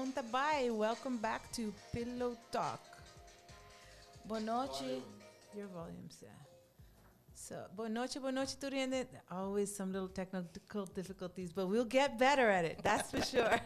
Kon ta bai? Welcome back to Pillow Talk. Bon nochi. Your volumes, yeah. So, bon nochi, bon nochi, tur hende. Always some little technical difficulties, but we'll get better at it, that's for sure.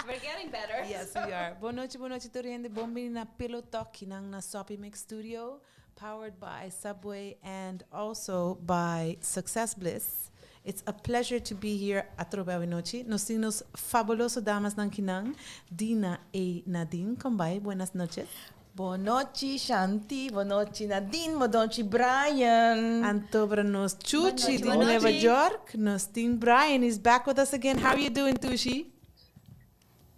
We're getting better. Yes, we are. Bon nochi, bon nochi, tur hende. Bon bini na Pillow Talk, kinan na Soppy Mix Studio, powered by Subway and also by Success Bliss. It's a pleasure to be here atrobe awe nochi. Nos tin nos fabuloso damasnan kinan, Dina y Nadine. Kon bai? Buenas noches. Bon nochi, Shanti. Bon nochi, Nadine. Bon nochi, Brian. Anto bra nos Chuchi di Bon nochi. Nueva York. Nos tin Brian is back with us again. How are you doing, Tushi?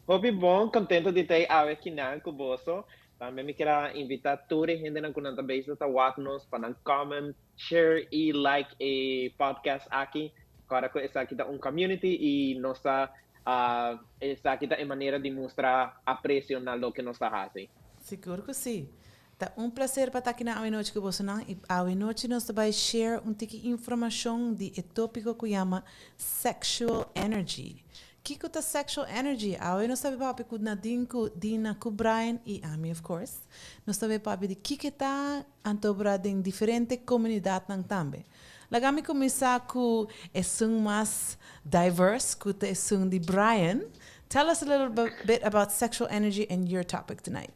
Hopi bon, contento di ta awe kinan ku boso. Tambe mi kier invita tur e hendenan ku nan ta bezig ta wak nos pa nan comment, share y like e podcast aki. Awor ku esaki ta un community y nos ta esaki ta e manera di mustra aprecio na loke nos ta hasi. Sigur ku si. Ta un placer pa ta aki na awe nochi ku bosonan y awe nochi nos ta bai share un tiki informacion di e topico ku yama sexual energy. Kiko ta sexual energy? Awe nos ta bai papia ku Nadine, ku Dina, ku Brian y ami, of course. Nos ta bai papia di kiko ta anto bra den diferente comunidadnan tambe. Laga mi cuminsa ku esun mas diverse, ku ta esun di Brian. Tell us a little bit about sexual energy and your topic tonight.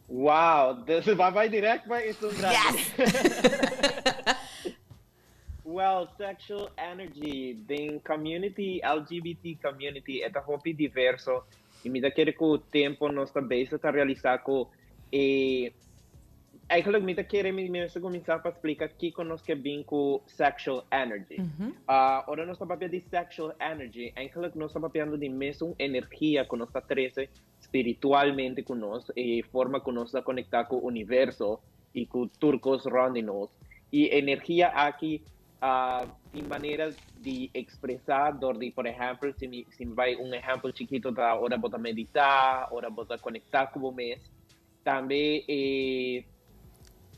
Wow, this is bai direct pa esun grandi. Yes! Well, sexual energy den community, LGBT community, e ta hopi diverso. Y mi ta kere ku tempo nos ta bezig ta realisa ku e eigenlijk mi ta kere mi mester cuminsa pa splica kiko nos ke bin ku sexual energy. Ora nos ta papia di sexual energy, eigenlijk nos ta papiando di mesun energia ku nos ta trece spiritualmente ku nos, e forma ku nos ta conecta ku universo y ku tur cos rond di nos. Y energia aki tin manera di expresa door di, por ehempel, si mi bai un ehempel chikito, ta ora bo ta medita, ora bo ta conecta ku bo mes. Tambe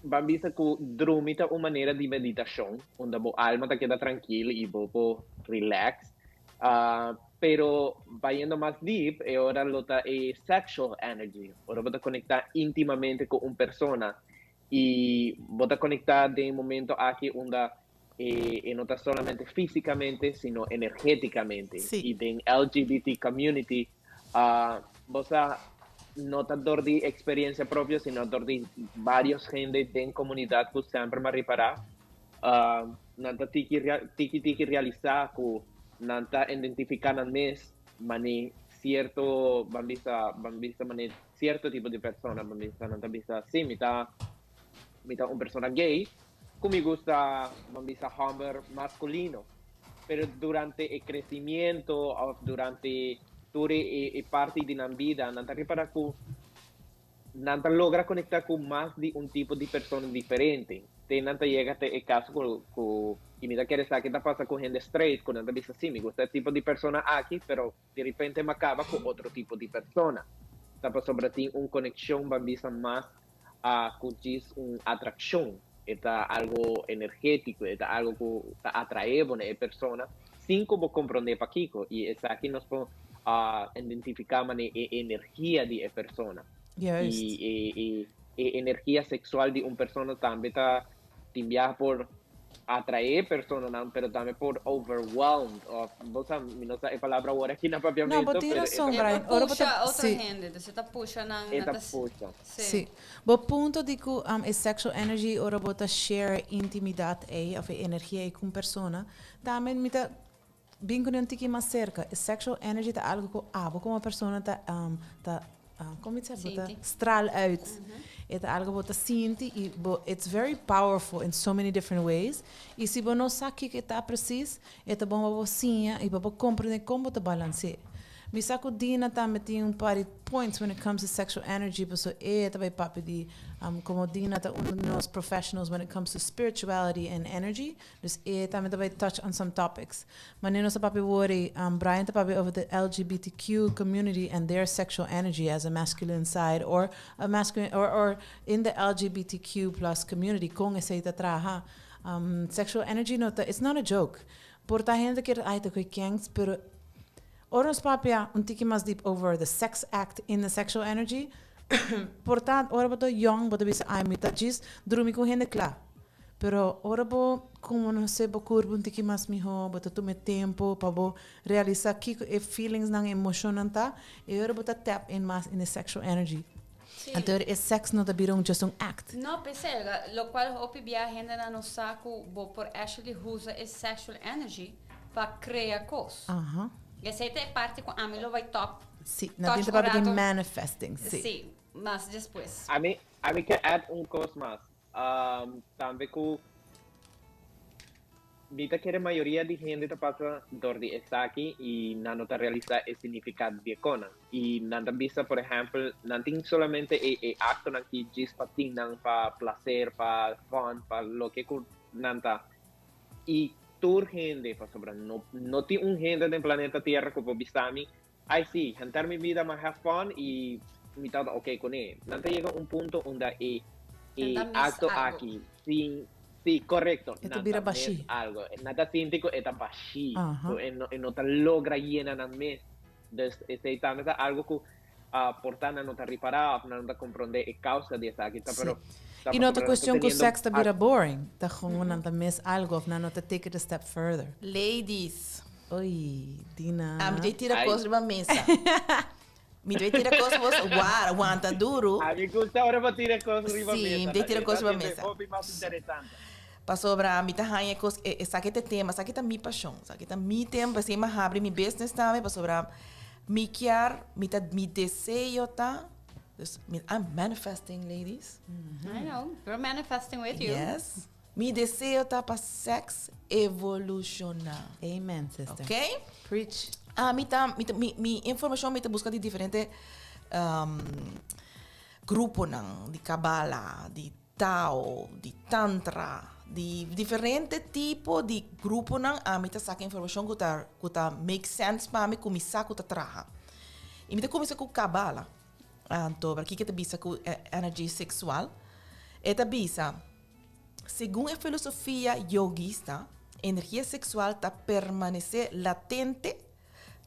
ban bisa ku drumi ta un manera di meditacion, unda bo alma ta keda trankil y bo por relax. Pero bayendo mas deep, e ora lo ta e sexual energy, ora bo ta conecta intimamente ku un persona y bo ta conecta den momento aki unda e no ta solamente fisicamente, sino energeticamente. Y den LGBT community, bo sa, no ta door di experiencia propio, sino door di varios hende den comunidad ku semper m'a ripara. Nan ta tiki, tiki tiki realisa ku nan ta identifica nan mes mane cierto, ban bisa mane cierto tipo di persona. Ban bisa nan ta bisa, "Si, mi ta un persona gay, ku mi gusta, ban bisa, homber masculino." Pero durante e crecimiento of durante tur e parti di nan bida, nan ta ripara ku nan ta logra conecta ku mas di un tipo di persona diferente. Te nan ta yega te e caso ku y mi ta kere sa ke ta pasa ku hende straight, ku nan ta bisa, "Si, mi gusta e tipo di persona aki, pero di repente m'a caba ku otro tipo di persona." Ta pasobra tin un conexion, ban bisa, mas ku djis un atraccion. E ta algo energetico, e ta algo ku ta atrae bo na e persona, sin ku bo comprende pakiko. Y esaki nos por identifica mane e energia di e persona. Y e energia sexual di un persona tambe ta tin biaha por atrae personanan, pero tambe por overwhelmed of bo sa, mi no sa e palabra awor aki na No, papiamento, bo tin pero rason, e ta Brian. E Ora bo pusha ta otro hende, dus e ta pusha nan. E ta pusha. Si. Bo punto di ku e sexual energy, ora bo ta share intimidad ei of e energia ei ku un persona, tambe mi ta bin ku un tiki mas cerca. E sexual energy ta algo ku abo como persona ta, kon mi ta bo ta Sinti. Straal uit. E ta algo bo ta sinti y bo, it's very powerful in so many different ways. Y si bo no sa kiko e ta precies, e ta bon pa bo siña y pa bo comprende kon bo ta balanceer. Mi sa ku Dina tambe tin un par di points when it comes to sexual energy, paso e ta bai papia di como Dina ta un di nos professionals when it comes to spirituality and energy, dus e tambe ta bai touch on some topics. Manera nos ta papia wori, Brian ta papia over the LGBTQ community and their sexual energy as a masculine side or a masculine or in the LGBTQ+ community, kon esei ta traha. Sexual energy no ta, it's not a joke. Por ta hende kere, "Ai, ta koi kens," pero Ora nos papia un tiki mas deep over the sex act in the sexual energy, por ta ora bo ta young bo ta bisa ay mi ta djis drumi ku hende kla. Pero ora bo konosé bo kurpo un tiki mas mihó, bo ta tuma e tempu pa bo realisá kiko e feelingsnan, emoshonnan ta, e ora bo ta tap in mas in e sexual energy. Anto e sex no ta bira un just un act. No, p'esei, lokual hopi bia hendenan no sa ku bo por actually usa e sexual energy pa krea kos. Esei ta e parti ku ami lo bai top. Si, nan tin ta papia di manifesting, si. Si, mas despues. Ami, ami ke add un kos mas. Tambe ku mi ta kere mayoria di hende ta pasa dor di esaki i nan no ta realisa e significado di e konan. I nan ta bisa, por ehempel, nan tin solamente e e aktonan ki djis pa tin nan pa placer, pa fun, pa loke ku nan ta. I tur hende, pasobra no no tin un hende den planeta Tierra ku por bisa mi, Ai si, henter mi bida m'a have fun i mi tabata ok kuné. Nan ta yega un punto unda e e Nan ta mis akto algo. aki sin, si, korekto, E ta nan bira ta mis bashí. algo. Nan ta sinti ku e ta bashí, Aha. ku e no e no ta logra yena nan mes. Dus esei tambe ta algo ku por ta nan no ta ripará òf nan no ta komprondé e kousa di esaki ta, Si. pero ta I no ta pasobra nan ta kuestion ku teniendo sèks ta bira boring, ta gewoon nan ta mis algo òf nan no ta take it a step further. Ladies. Oy, Dina. Ami ta tira Ai. kos riba mesa. Mi ta tira kos bos war, wanta duru. A mi gusta ora bo tira kos riba Sí, mesa. mi ta tira kos riba Esaki mesa. ta hopi mas interesante. Pasobra mi ta haña kos, e- esaki ta e tema, esaki ta mi pashon, esaki ta mi tema, p'esei mi a habri mi business tambe, pasobra mi kier, mi ta, mi deseo ta, dus mi, I'm manifesting ladies. I know, we're manifesting with you. Yes. Mi deseo ta pa sex evoluciona. Amen, sister. Ok? Preach. Ami ta, mi ta, mi, mi informacion mi ta busca di diferente um, gruponan, di Kabbalah, di Tao, di Tantra, di diferente tipo di gruponan ami ta saca informacion cu ta, cu ta make sense pa mi, cu mi sa cu ta traha. Y mi ta cuminsa cu Kabbalah. Anto, kico ta bisa cu energy sexual? E ta bisa, Segun e filosofia yogista, energia seksual ta permanesé latente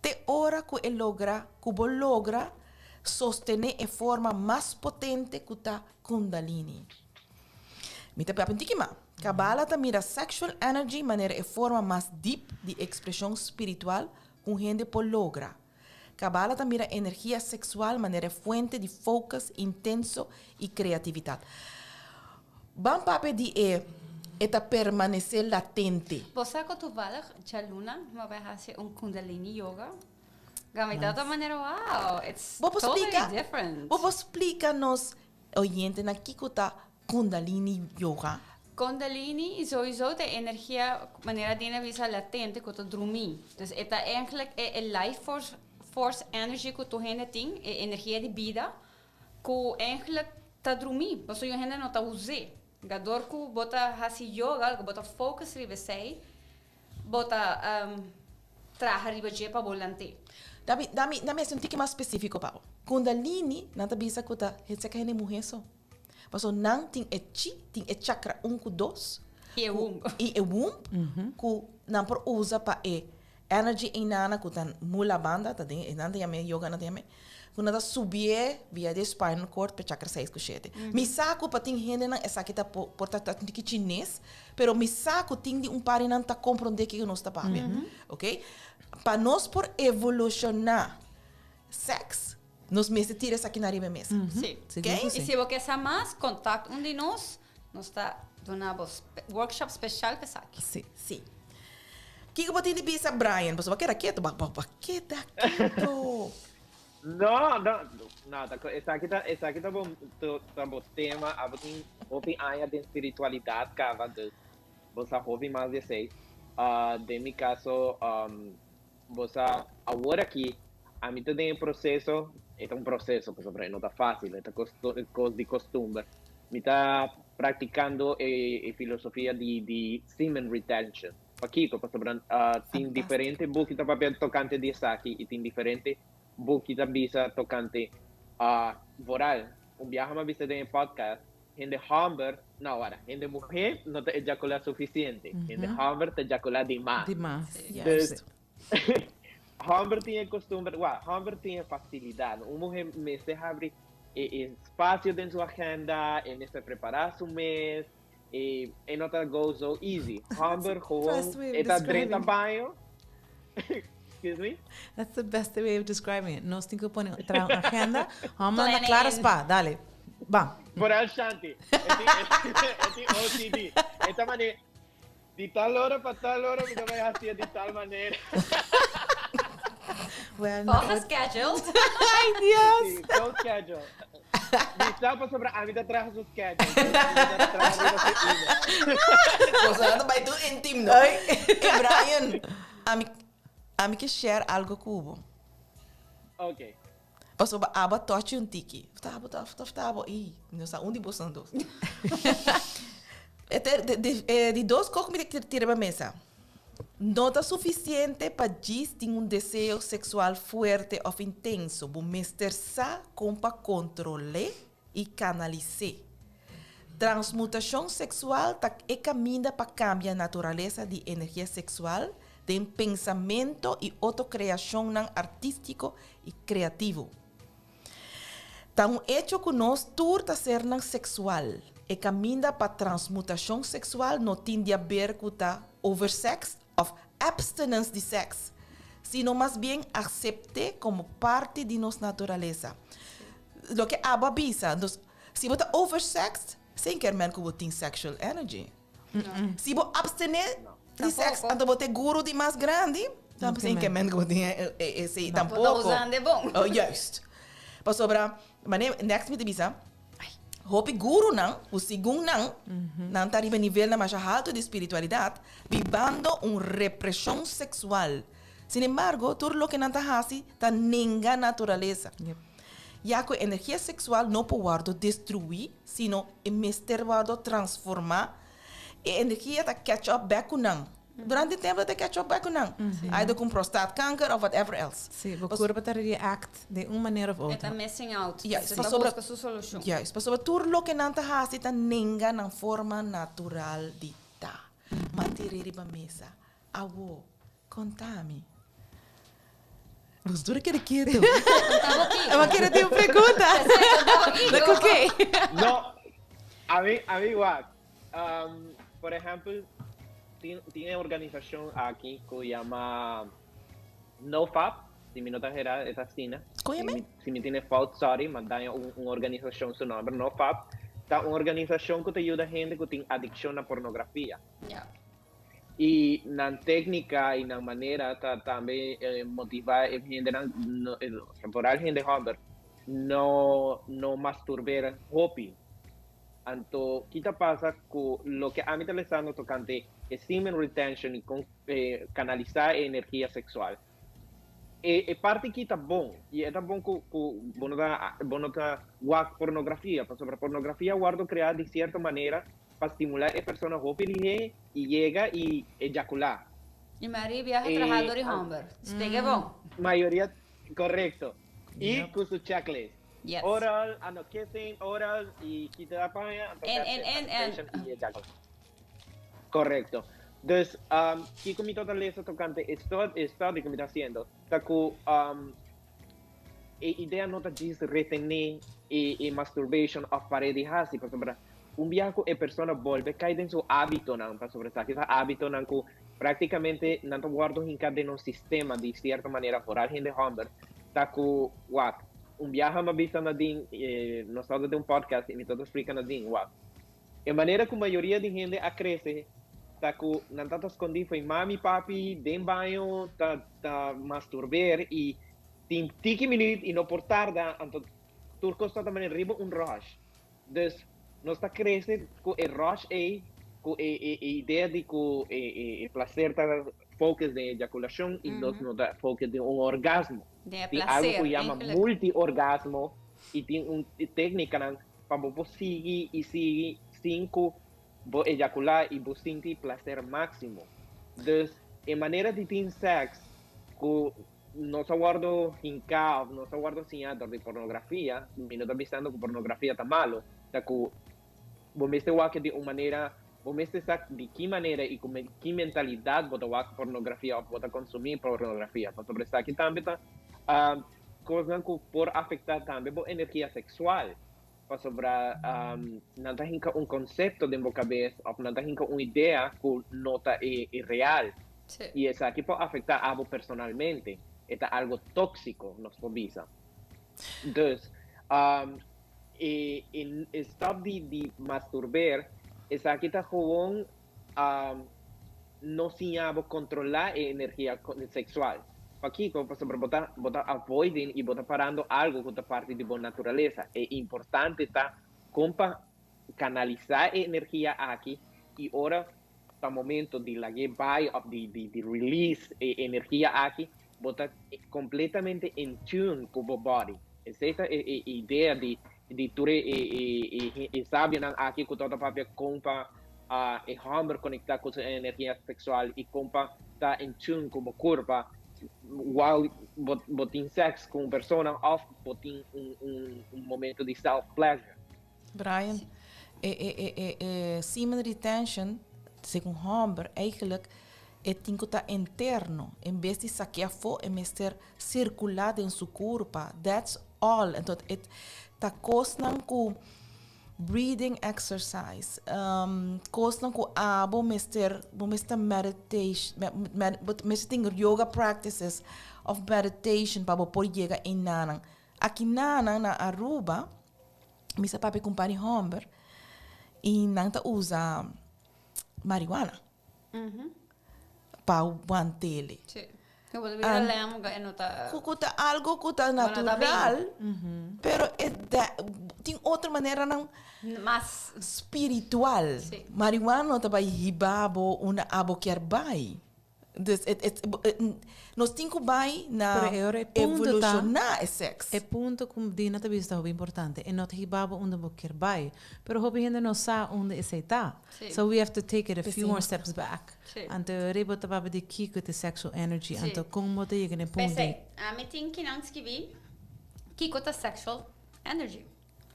te ora ku e logra ku bo logra sostené e forma mas potente ku ta kundalini. Mi ta papia un tiki mas. Kabbalah ta mira sexual energy manera e forma mas dip di ekspreshon spiritual ku un hende por logra. Kabbalah ta mira energia seksual manera e fuente di focus intenso i kreativitat. Ban papia di e e ta permanesé latente. Bo sa ku toevallig djaluna mi a bai hasi un kundalini yoga. Gami ta otro manera wow, it's Bo por totally splika, different. bo por splika nos oyentenan kiko ta Kundalini yoga. Kundalini sowieso ta e energia manera Dina bisa latente ku ta drumí. Dus e ta eigenlijk e e life force force energy ku tur hende tin, e energia di bida ku eigenlijk ta drumí pasobra yu hende no ta us'é. Gador ku bo ta hasi yoga, ku bo ta focus riba esei, Bo ta traha riba dje pa bo lant'é. Dami, dami, dami hasi un tiki mas spesífiko pa bo. Kundalini, nan ta bisa ku ta hetseka hende muhé so. Pasobra nan tin e chi, tin e chakra un ku dos. I e womb. I e womb, ku nan por usa pa e energy einana ku ta mula banda, ta den, nan ta yam'é, yoga nan ta yam'é. Ku nan ta subié via di e spinal cord pa e chakra seis ku shete. Mi sa ku pa tin hendenan esaki ta por ta un tiki chines, pero mi sa ku tin di un par di nan ta komprondé kiko nos ta papia. Oké? Pa nos por evolushoná sèks, nos mester tira esaki na riba e mesa. Sí. Oké? I si bo ke sa mas, kontakt un di nos, nos ta duna bo workshop speshal pa esaki. Sí. Sí. Kiko bo tin di bisa Brian? Pasobra bo a keda ketu, bo a keda ketu. No, no, no, ta esaki ta, esaki ta bo, ta bo tema, abo tin hopi aña den spiritualidad caba, dus bo sa hopi mas di esey. Den mi caso, bo sa awor aki, ami ta den e proceso, e ta un proceso pasobra e no ta facil, e ta cos di costumber, mi ta practicando e filosofia di semen retention. Pakiko? Pasobra tin diferente buki ta papia tocante di esaki y tin diferente buki ta bisa tocante vooral un biaha mi a bisa den e podcast hende homber no wara hende muhe no ta ejacula suficiente hende homber ta ejacula di mas. Di mas. Dus Homber tin costumber, well, homber tin facilidad. Un muher mester habri espacio den su agenda, e mester prepara su mes, e no ta go so easy. Homber gewoon, e ta drenta baño. Excuse me? That's the best way of describing it. Nos tin cu pone traha un agenda. Homber anda clara spa, dale. Bam. Vooral Shanti. E tin OCD. E ta mane, di tal ora pa tal ora mi ta bay haci di tal manera. Well, no. Volgens scheduled. Ay, Dios. Si, so schedule. Mi sa pasobra ami ta traha su schedule. Mi ta traha riba su email. Boso nan ta bai tur intim no. Ey Brian, ami ami ke share algo ku bo. Ok. Pasobra abo a touch un tiki. Of ta abo of ta of ta abo ey mi no sa un di boso nan dos. E ter di di dos kos ku mi ta tira riba mesa. No ta sufisiente pa djis tin un deseo seksual fuerte òf intenso. Bo mester sa kon pa kontrol'é i kanalis'é. Transmutashon seksual ta e kaminda pa kambia naturalesa di energia seksual den pensamento i otro kreashonnan artístiko i kreativo. Ta un echo ku nos tur ta sernan seksual. E kaminda pa transmutashon seksual no tin di aber ku ta overseks òf abstinence di seks, sino mas bien aksept'é komo parti di nos naturalesa. Loke abo a bisa, dus si bo ta oversexed, sin ker men ku bo tin sexual energy. Si bo abstené di seks, anto bo ta e guru di mas grandi, tambe sin ke men ku bo tin esei tampoko. Bo ta usando e bon. Oh, juist. Pasobra, manera next mi ta bisa, hopi gurunan ku segun nan, nan ta riba nivelnan masha haltu di spiritualidat, bibando un represhon seksual. Sin embargo, tur loke nan ta hasi ta nenga naturalesa. Ya ku energia seksual no por wòrdu destruí, sino e mester wòrdu transformá, e energia ta catch up bèk ku nan. Durante tempu e ta catch up bèk ku nan. Either ku un prostaatkanker òf whatever else. Sí, bo kurpa ta react den un manera òf E otro. ta missing out. Juist, E ta pasobra, buska su solushon. juist, pasobra tur loke nan ta hasi ta nenga nan forma natural di ta. Mantir'é riba mesa. Awo, konta mi. Nos tur a keda ketu. Bo kere tin un pregunta? Na ku ke? No, ami, ami wak. Um, por ehempel, tin, tin e organisacion aki ku yama NoFap, si mi no ta hera, e ta asina. Kon Si yama? mi, si mi tene fout, sorry, ma daña un, un organisacion su nomber. NoFap ta un organisacion ku ta yuda hende ku tin adiccion na pornografia. Ja. I nan téknika i nan manera ta tambe motivá e hendenan, vooral hende hòmber, no no masturbera hopi. Anto ki ta pasa ku loke ami ta lesando tokante e semen retention i kon kanalisá e energia seksual, e e parti ki ta bon i e ta bon ku ku bo no ta bo no ta wak pornografia pasobra pornografia wòrdu kreá di sierto manera pa stimulá e persona hopi lihé i yega i ejakulá. I mayoria biaha trahador i hòmber. Spega bon. Mayoria, korekto. I ku su checklist. Yes. Oral, ano kissing, oral i kita da paña, anto En, that's en, it, en, en. masturbation i ejakulá. Korekto. Dus, kiko mi ta lesa tokante e study ku mi ta hasiendo ta ku e idea no ta djis retené e masturbation òf par'é di hasi, pasobra un biaha ku e persona bolbe kai den su hábitonan, pasobra esaki ta hábitonan ku práktikamente nan ta wòrdu hinká den nos sistema di sierto manera, foral hende hòmber, ta ku wak, un biaha mi a bisa Nadine, nos tabata den un podcast i mi tabata splika Nadine, wak, E manera ku mayoria di hende a krese ta ku nan tata skondí fo'i mami, papi den baño ta ta masturber i tin tiki minuut i no por tarda anto tur kos ta ta manera riba un rush. Dus nos ta krese ku e rush ei ku e e e idea di ku e e e plaser ta focus den ejakulashon i nos no ta focus den un orgasmo. Den e Tin algu plaser ku yama eigenlijk. multi-orgasmo i tin un téknikanan pa bo por sigui i sigui sin ku bo ejakulá i bo sinti plaser máksimo. Dus e manera di tin sèks ku nos a wòrdu hinká òf nos a wòrdu siñá dor di pornografia, mi no ta bisando ku pornografia ta malu, ta ku bo mester wak di un manera Bo mester sa di ki manera i ku ki mentalidat bo ta wak pornografia òf bo ta konsumí pornografia. Pasobra esaki tambe ta kosnan ku por afektá tambe bo energia seksual. Pasobra nan ta hinka un konsepto den bo kabes òf nan ta hinka un idea ku no ta e real. I esaki por afektá abo personalmente. E ta algo tóksiko, nos por bisa. Dus, e e stop di masturbeer, esaki ta gewoon no siña bo kontrolá e energia seksual. Pakiko? Pasobra bo ta bo ta avoiding i bo ta parando algo ku ta parti di bo naturalesa. E importante ta kon pa kanalisá e energia aki i ora ta momento di lag'é bai òf di di di release e energia aki, bo ta kompletamente in tune ku bo body. Esei ta e e idea di di tur e e e e sabionan aki ku tabata papia kon pa e hòmber konektá ku su energia seksual i kon pa ta in tune ku bo kurpa while bo bo tin sèks ku un persona òf bo tin un un un momento di self pleasure. Brian, e e e e e semen retention segun hòmber eigenlijk e tin ku ta interno en bes di saki afó e mester sirkulá den su kurpa that's all enton e ta kosnan ku breathing exercise kosnan ku abo mester bo mester meditation bo mester tin yoga practices of meditation pa bo por yega einanan akinanan na Aruba mi sa papia ku un par di hòmber i nan ta usa marihuana. Pa wantele. Sí. Ku bo ta bira lem ku e no ta. Ku ta algo ku ta natural, pero e tin otro maneranan mas spiritual. Marihuana no ta bai hiba bo unda abo kier bai. Dus et et nos tin ku bai na Pero e ora e punto ta, evolushoná e sèks. E punto ku Dina ta bisa ta hopi importante. E no ta hiba bo unda bo kier bai. Pero hopi hende no sa unda esei ta. Sí. So we have to take it a few P'esei more nos ta. steps back. Sí. Anto e ora bo ta papia di kiko ta sexual energy, Sí. anto kon bo ta yega na e punto di. P'esei, ami tin kinan skibí kiko ta sexual energy.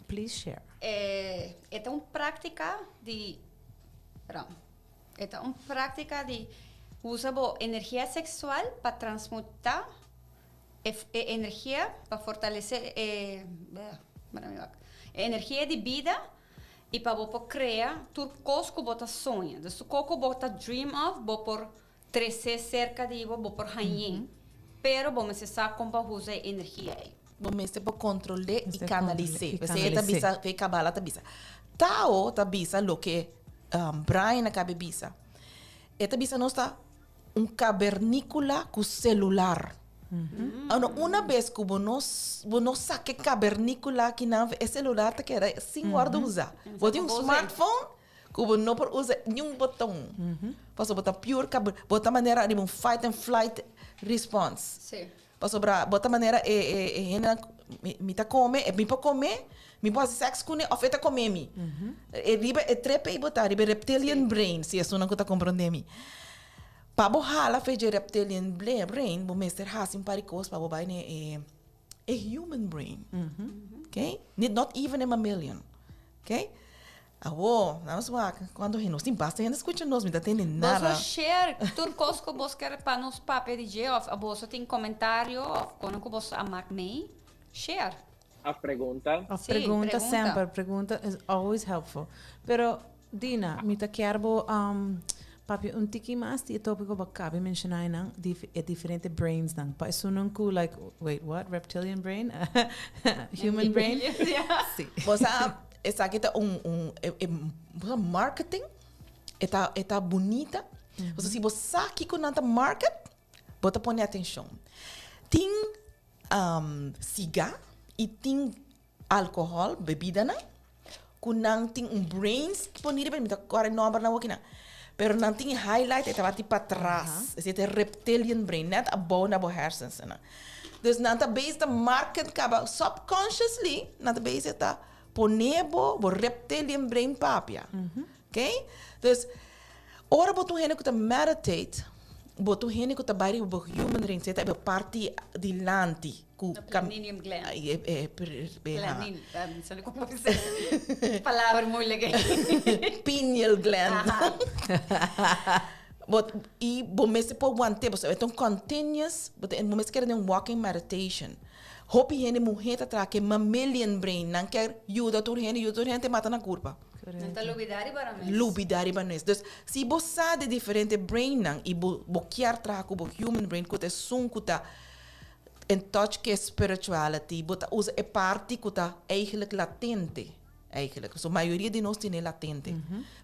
Please share. E e ta un práktika di, perdon. E ta un práktika di usa bo energia seksual pa transmutá e e energia pa fortalesé e e energia di bida i pa bo por krea tur kos ku bo ta soña. Dus tur kos ku bo ta dream of bo por tres'é serka di bo, bo por hañ'é. Pero bo mester sa kon pa usa e energia ei. Bo mester por kontrol'é i Mester kanalis'é. kontrol'é i P'esei e ta kanalis'é. bisa, p'e Kabbalah ta bisa. Tao ta bisa loke Brian a kabe bisa. E ta bisa nos ta un kaberníkula ku selular. Ano una bes ku bo no bo no saka e kaberníkula akinan e selular ta keda sin wòrdu usá. Bo tin un smartphone ku bo no por usa niun boton. Pasobra bo ta pure kaber bo ta manera riba un fight and flight response. Pasobra bo ta manera e e e hendenan mi mi ta kome e mi por kome mi por hasi sèks kuné òf e ta kome mi. E riba e trip ei bo ta riba e reptilian brain si esunnan ku ta komprondé mi. Pa bo hala fe dje reptilian brain bo mester hasi un par di kos pa bo bai na e e human brain. Okay not even e mammalian okay. Awo, nan nos wak, cuanto hende, nos tin basta hende scucha nos, mi ta tende nada. Boso share tur cos cu bos ker pa nos papia di dje of boso tin comentario of kono cu boso a mak mee, share. Of pregunta. Of Sí, pregunta pregunta. semper, pregunta is always helpful. Pero Dina, mi ta kier bo papia un tiki mas di e topico bo a cabi menciona einan, di e diferente brains nan. Pa esunnan cu like, wait, what? Reptilian brain? Human brain? Sí. Bo sa, Esaki ta un un e e marketing e ta e ta bunita. Pasobra si bo sa kiko nan ta market, bo ta pone atenshon. Tin siga i tin alkohòl, bebidanan, ku nan tin un brains poni riba, mi ta kòrda e nòmbernan awokinan, pero nan tin e highlight e ta bati patras, esei ta e reptilian brain, nèt abou na bo hersensnan. Dus nan ta bezig ta market kaba subconsciously nan ta bezig ta pone bo bo reptilian brain papia. Okay? Dus ora bo ta un hende ku ta meditate. Bo ta un hende ku ta bai riba bo human brain, esei ta e parti dilanti ku The pineal gland. E e Planin, mi sa kon bisa. Palabra moeilijk ei. Pineal gland. Bo i bo mester por want'é, pasobra e ta un continuous, bo ta bo mester keda den un walking meditation. Hopi hende muhé ta traha ku e mammalian brain, nan kier yuda tur hende, yuda tur hende te mata nan kurpa. Nan ta lubidá riba nan mes. Lubidá riba nan mes. Dus, si bo sa di diferente brainnan i bo bo kier traha ku bo human brain ku ta esun ku ta in touch ku e spirituality, bo ta usa e parti ku ta eigenlijk latente, eigenlijk. So mayoria di nos tene latente.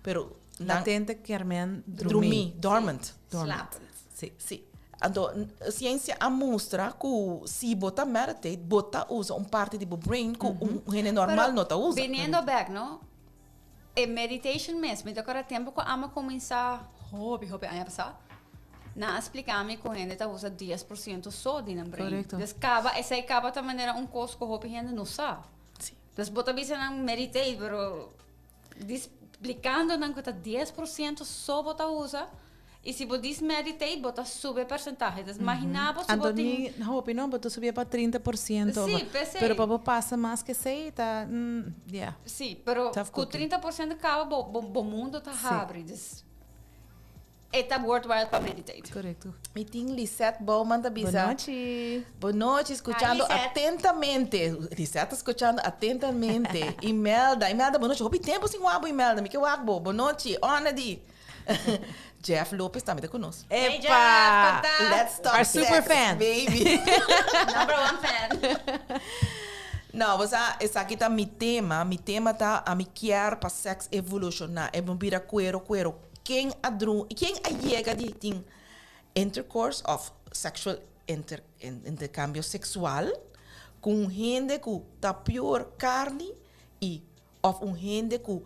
Pero nan. Latente kier men drumí. Drumí, dormant. Dormant. Slapend. Si. Si. Anto, siensia a mustra ku si bo ta meditate, bo ta usa un parti di bo brain ku un hende normal no ta usa. Biniendo bek, no? E meditation mes, mi ta kòrda tempu ku ami a kuminsá hopi, hopi aña pasá, nan a splika mi ku hende ta usa 10% so di nan brain. Korekto. Dus kaba, esei kaba ta manera un kos ku hopi hende no sa. Si. Dus bo ta bisa nan meditate, pero Di splikando nan ku ta 10% so bo ta usa i si bo dis meditate bo ta subi e persentahe. Dus magina bo si bo tin. Anto ni hopi no, bo ta subi pa 30%. Sí, p'esei. Pero pa bo pasa mas ku esei ta, yeah. Sí, pero Tough ku cookie. 30% kaba bo bo mundo ta habri. Dus E ta worthwhile pa meditate. Correcto. Mi tin Lisette Bouwman ta bisa. Bon nochi. Bon nochi, escuchando Hi, Lisette. atentamente. Lisette ta escuchando atentamente. Imelda, Imelda, bon nochi. Hopi tempo sin wak bo, Imelda. Mi ke wak bo. Bon nochi. Onedy. Jeff Lopez tambe ta cu nos. Hey, Jeff, Epa! con ta? Let's talk Our super sex, fan. baby. Number one fan. No, bo sa, esaki ta mi tema. Mi tema ta, ami kier pa sex evoluciona. E bon bira cuero, cuero. Ken a dru, ken a yega di tin intercourse of sexual inter, intercambio sexual cu un hende cu ta pure carni y of un hende cu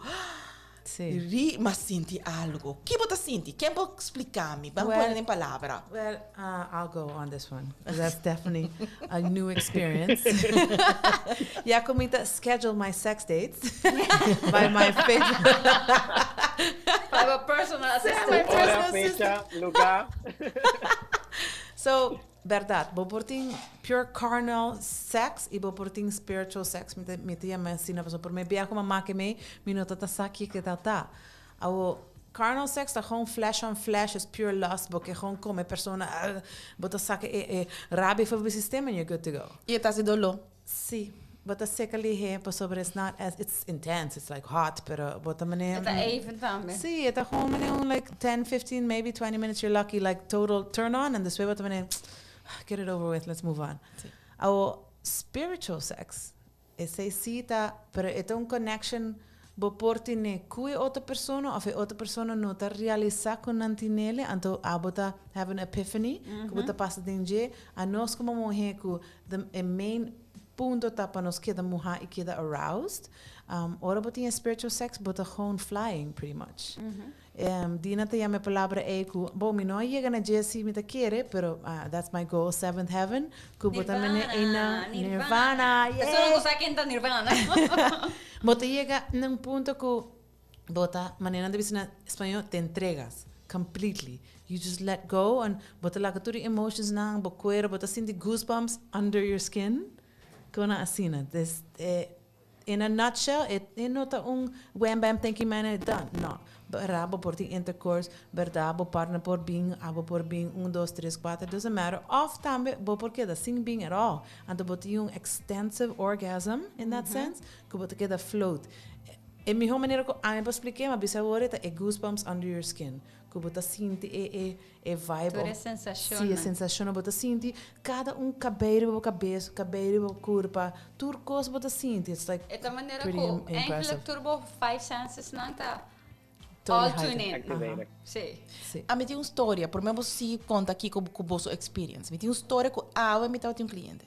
Sí. ri ma sinti algo? Ki bo ta sinti? Ken por splica mi? Ban Well, pone den palabra. Well, I'll go on this one. 'Cause that's definitely a new experience. Ya cu mi ta schedule my sex dates by my favorite. By my personal assistant. My personal Ora, assistant. fecha, lugar. So, berdad, bo por tin pure carnal sex y bo por tin spiritual sex. Mi ta, mi ta yama asina pasobra prome bia cu mama ke mei, mi no ta sa kico ta ta. Awo, carnal sex ta gewoon flesh on flesh, is pure lust, bo ke gewoon come persona, bo ta saca e, e rabia for bo sistema and you're good to go. Y e ta haci dolor. Sí, bo ta seca lihe pasobra it's not as, it's intense, it's like hot, pero bo ta manera. E ta even tambe. Sí, e ta gewoon manera un like 10, 15, maybe 20 minutes, you're lucky, like total turn on, and despues bo ta manera, get it over with, let's move on. Sí. Awo, spiritual sex, esei sí ta, pero e ta un connection bo por tene cu e otro persona of e otro persona no ta realisa cu nan tinele, anto abo ta have an epiphany, cu bo ta pasa den dje. Anos como muhe cu the e main punto ta pa nos keda muha y keda aroused, ora bo tin e spiritual sex bo ta gewoon flying pretty much. Dina ta yama e palabra ei ku, bo, mi no a yega na dje si mi ta kere, pero that's my goal, seventh heaven, ku bo ta mene einan, Nirvana, nirvana, Persona yay! ku sa ken ta nirvana. Bo ta yega na un punto ku bo ta, manera nan ta bisa na spañó, te entregas completely. You just let go and bo ta laga tur e emotions nan, bo kuero, bo ta sinti goosebumps under your skin, kona asina. Des, e. In a nutshell, e e no ta un wham bam thank you man and done. No. Berdad bo por tin intercourse, berdad bo partner por bin, abo por bin, un, dos, tres, cuater, doesn't matter. Of tambe bo por keda sin bin at all. Anto bo tin un extensive orgasm in that sense, cu bo ta keda float. E miho manera cu ami por spliké, ma bisa awor e ta e goosebumps under your skin. Cu bo ta sinti e e e vibe Tur e of sensacionnan. Sí, e sensacionnan bo ta sinti. Cada un cabey riba bo cabes, cabey riba bo curpa, tur cos bo ta sinti. It's like E ta manera pretty cu impressive. eigenlijk tur bo five senses nan ta Totally all tune heightened. in. Activated. Sí. Sí. Ami tin un storia, prome bo sigui conta kico cu bo su experience. Mi tin un storia cu awe mi tabatin un cliente.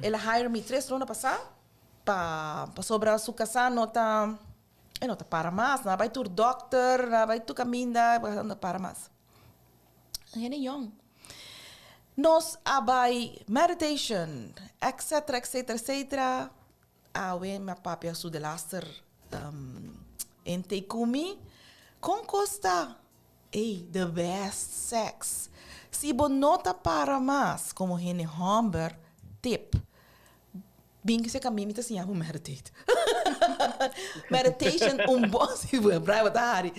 El a hire mi tres luna pasa pa pasobra su casa no ta E no ta para mas, nan a bai tur dokter, nan a bai tur kaminda, e no ta para mas. Un hende yong. Nos a bai meditation, etcetera, etcetera, etcetera. Awe mi a papia su delaster intake ku mi. Kon kos ta? Ey, the best sex. Si bo no ta para mas como hende homber, tip. Bin cu mi, mi ta siña bo meditate. Meditation, un bon, si Brian bo ta hari.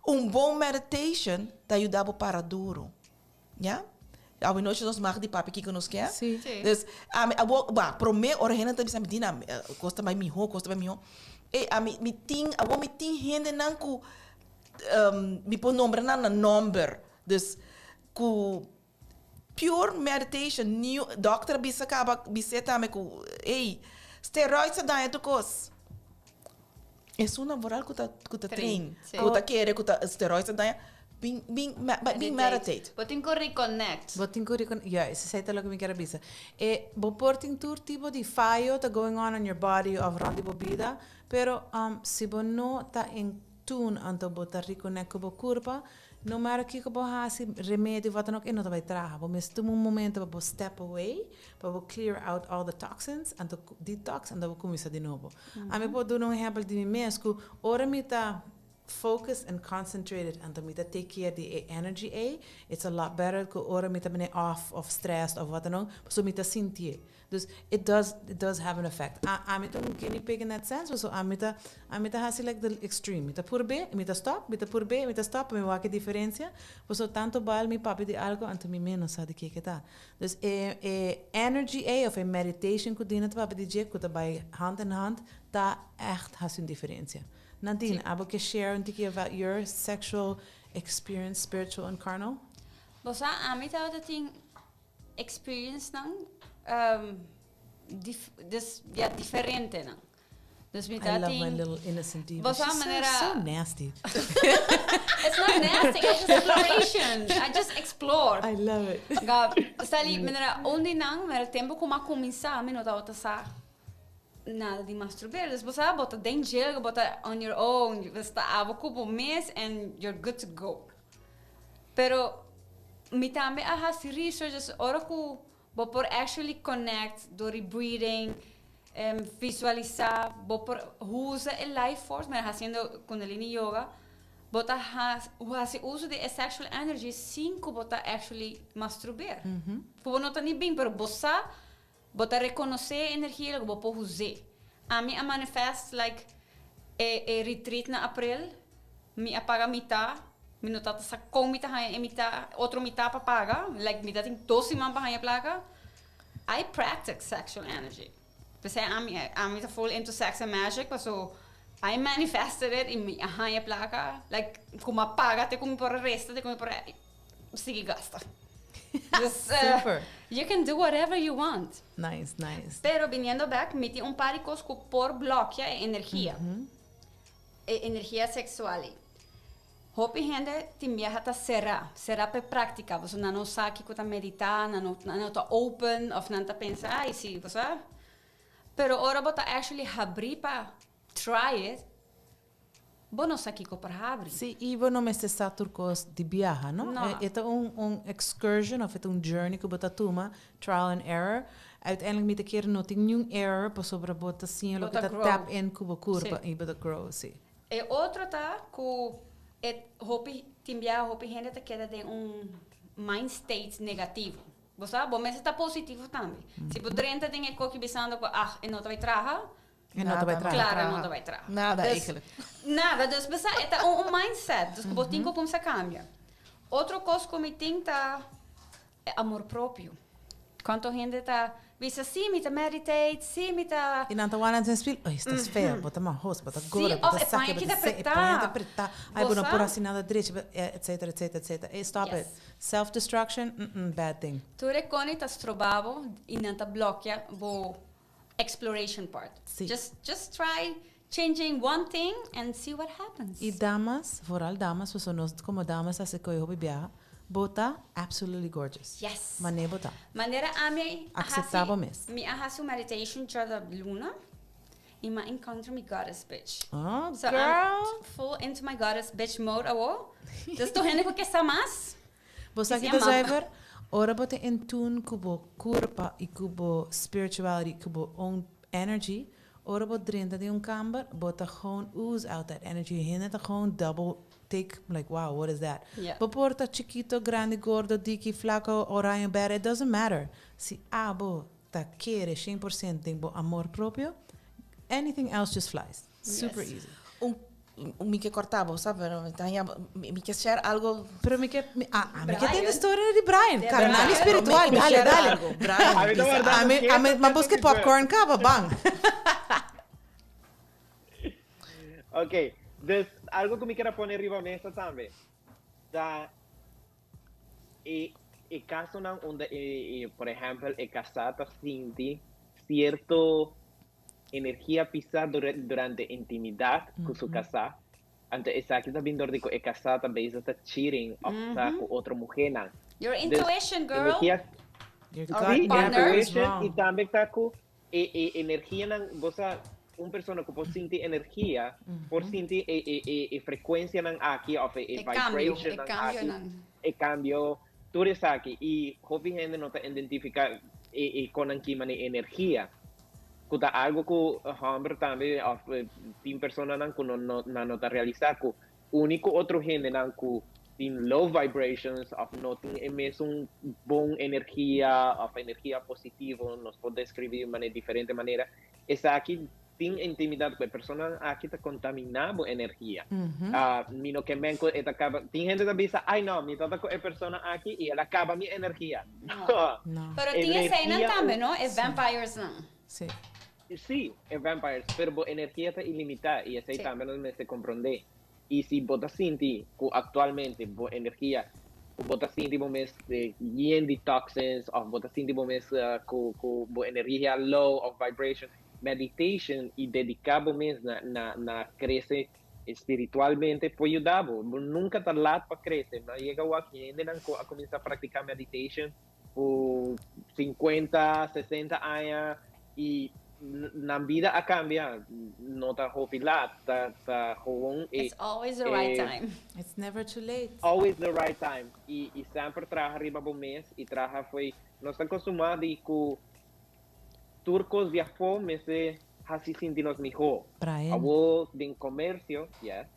Un bon meditation ta yuda bo para duro. Ya? Awe nochi nos mag di papia kiko nos ke. Si. Si. Dus, ami, abo, ba, prome ora hende ta bisa mi, Dina, cos ta bay miho, cos ta bay miho. Ey, ami, mi tin, abo mi tin hendenan cu mi por nombra nan na nomber. Dus, cu pure meditation, new, dokter a bisa caba, bis'é tambe cu, ey, steroids a daña tur cos. Esun vooral cu ta, cu ta train, Si. cu ta kere cu ta steroids a daña, bin, bin, bin meditate. Bo tin cu reconnect. Bo tin cu reconnect. Ja, esey ta loke mi kier a bisa. E, bo por tin tur tipo di fayo ta going on in your body of rond di bo bida, pero si bo no ta in tune anto bo ta reconnect cu bo curpa, no matter kico bo haci, remedio wat dan ook, e no ta bay traha. Bo mester tuma un momento pa bo step away, pa bo clear out all the toxins, anto detox, anto bo cuminsa di nobo. Ami por duna un ehempel di mi mes cu ora mi ta focused and concentrated anto mi ta take care di e energy ei, it's a lot better cu ora mi ta bini off of stressed of wat dan ook, pasobra mi ta sintié. Dus it does have an effect. Ami ta un guinea pig in that sense, so ami ta haci like the extreme. Mi ta purbe, mi ta stop, mi ta purbe, mi ta stop, mi wak e diferencia. So tanto bal mi papia di algo anto mi menos sa di kico ta. Dus e energy ei of e meditation cu Dina ta papia di dje cu ta bay hand in hand ta echt haci un diferencia. Nadine, abo ke share un tiki about your sexual experience, spiritual and carnal? Bo sa, ami tabata tin experience nan dus ja, diferente nan. Dus mi I love my little innocent diva. Bo sa She's so, manera so nasty. It's not nasty, it's just exploration. I just explore. I love it. Ga, sali, manera, un di nan, manera tempo cu m'a cuminsa, mi no tabata sa nada di masturbeer. Dus bo sa, bo ta den dje, bo ta on your own, bo ta abo cu bo mes and you're good to go. Pero mi tambe a hasi research, dus ora cu bo por actually connect door di breathing, visualisa, bo por usa e life force, maar haciendo Kundalini yoga, bo ta hasi uso di e sexual energy sin cu bo ta actually masturbeer. Cu bo no ta ni bin, pero bo sa, bo ta reconoce e energia cu bo por usa. Ami a manifest like e retreat na april, mi a paga mita, mi no tata sa con mi ta haya e mita, otro mita pa paga, like mi ta tin 2 siman pa haya placa. I practice sexual energy. Pesey ami ta full into sex and magic, so I manifested it y mi a haya placa, like cu m'a paga te cu mi por resta, te cu mi por sigui gasta. Dus, Super. you can do whatever you want. Nice, nice. Pero biniendo back, mi tin un par di cos cu por blokea e energia. E energia sexual. Hopi hende tin biaha ta cera, cera pe practica. Bo nan no sa kico ta medita, nan no ta open of nan ta pensa, "Ai, si, bo sa." Pero ora bo ta actually habri pa try it, bo no sa kico por habri. Si, y bo no mester sa tur cos di biaha, no? No. E ta un excursion of e ta un journey cu bo ta tuma, trial and error. Uiteindelijk mi ta kere no tin ningun error pasobra bo ta siña Bo loke ta ta grow. tap in cu bo curpa Si. y bo ta grow, si. E otro ta cu e hopi tin biaha hopi hende ta keda den un mind state negativo. Bo sa, bo mester ta positivo tambe. Si bo drenta den e coki bisando cu ah, e no ta bay traha, E no ta bay traha. Claro, no ta bay traha. Nada Dus, eigenlijk. Nada, dus bo sa, e ta un mindset, dus cu bo tin cu cuminsa cambia. Otro cos cu mi tin ta e amor propio. Cuanto hende ta bisa, "Si, mi ta meditate, si, mi ta" Y nan ta wak den spiegel, "Oi, esta fea, bo ta mahos, bo ta gordo, of bo ta e saki, paña bo ki ta ta se, e apreta. paña ta apreta. Ai, bo no Bo por sa? haci nada drechi, etc, etc, etc. Hey, stop it. Self-destruction, bad thing. Tur e cos ta stroba bo y nan ta blokea bo exploration part. Just try changing one thing and see what happens. Y damas, vooral damas, so nos como damas haci coy hopi biaha, bo ta absolutely gorgeous. Yes. Mane bo ta. Manera ami Acepta bo mes. Mi a hasi meditation djaluna y m'a encounter mi goddess bitch. Oh, So girl. I'm full into my goddess bitch mode awo. Dus tur hende cu sa mas. Bo sa Que ki se ta ama. zuiver, ora bo ta in tune cu bo curpa y cu bo spirituality, cu bo own energy, Ora bo drenta den un kamber, bo ta gewoon ooze out that energy. Hende ta gewoon double take, like, "Wow, what is that?" Bo por ta chikito, grandi, gordo, diki, flaco, oranje, berde, it doesn't matter. Si abo ta kere 100% den bo amor propio, anything else just flies. Super easy. Un mi ke korta bo, sa, pero mi ke share algo. Pero ah, mi ke tende historia di Brian. Carnal y spiritual. Mi Dale, share dale. algo. Brian, Ami ta bisa. warda. Ami, m'a buska popcorn kaba, bang. Ok, dus algo ku mi ke pone riba mesa tambe. Ta e kasonan unda e, por ehèmpel, e kasá ta sinti sierto energia pisá durante intimidat ku su kasá. Anto esaki ta bin dor di ku e kasá ta bezig ta cheating òf ta ku otro muhénan. Your Dus, intuition, girl. Energia Your Si, gut never is intuition wrong. i tambe ta ku e energianan, bo sa, un persona ku por sinti energia, por sinti e frekuensianan aki òf e E kambio, vibration e nan kambio aki, nan. E kambio, tur esaki. I hopi hende no ta identifiká e konan kima e energia. Ku ta algo ku hòmber tambe òf tin personanan ku no ta realisá ku úniko otro hendenan ku tin low vibrations òf no tin e mesun bon energia òf energia positivo, nos por deskribí di manera diferente manera, esaki tin intimidat ku e persona aki ta kontaminá bo energia. Mi no ke men ku e ta kaba, tin hende ta bisa, "Ai no, mi ta ku e persona aki i el a kaba mi energia." No. Pero tin eseinan Energia tambe, no? E vampires nan. Si. Si, e vampires, pero bo energia ta ilimitá i esei tambe nos mester komprondé. I si bo ta sinti ku aktualmente bo energia, bo ta sinti bo mes yen di toxins òf bo ta sinti bo mes ku bo energia low of vibration, meditation i dediká bo mes na krese spiritualmente por yuda bo. Bo nunka ta lat pa krese. Mi a yega wak hendenan ku a kuminsá praktiká meditation ku 50, 60 aña i nan bida a kambia. No ta hopi lat, ta gewoon It's always the right time. It's never too late. Always the right time. I semper traha riba bo mes i traha fo'i nos ta akustumbrá di ku tur kos di afó mester hasi sinti nos mihó. Brian. Abo den komersio, yes.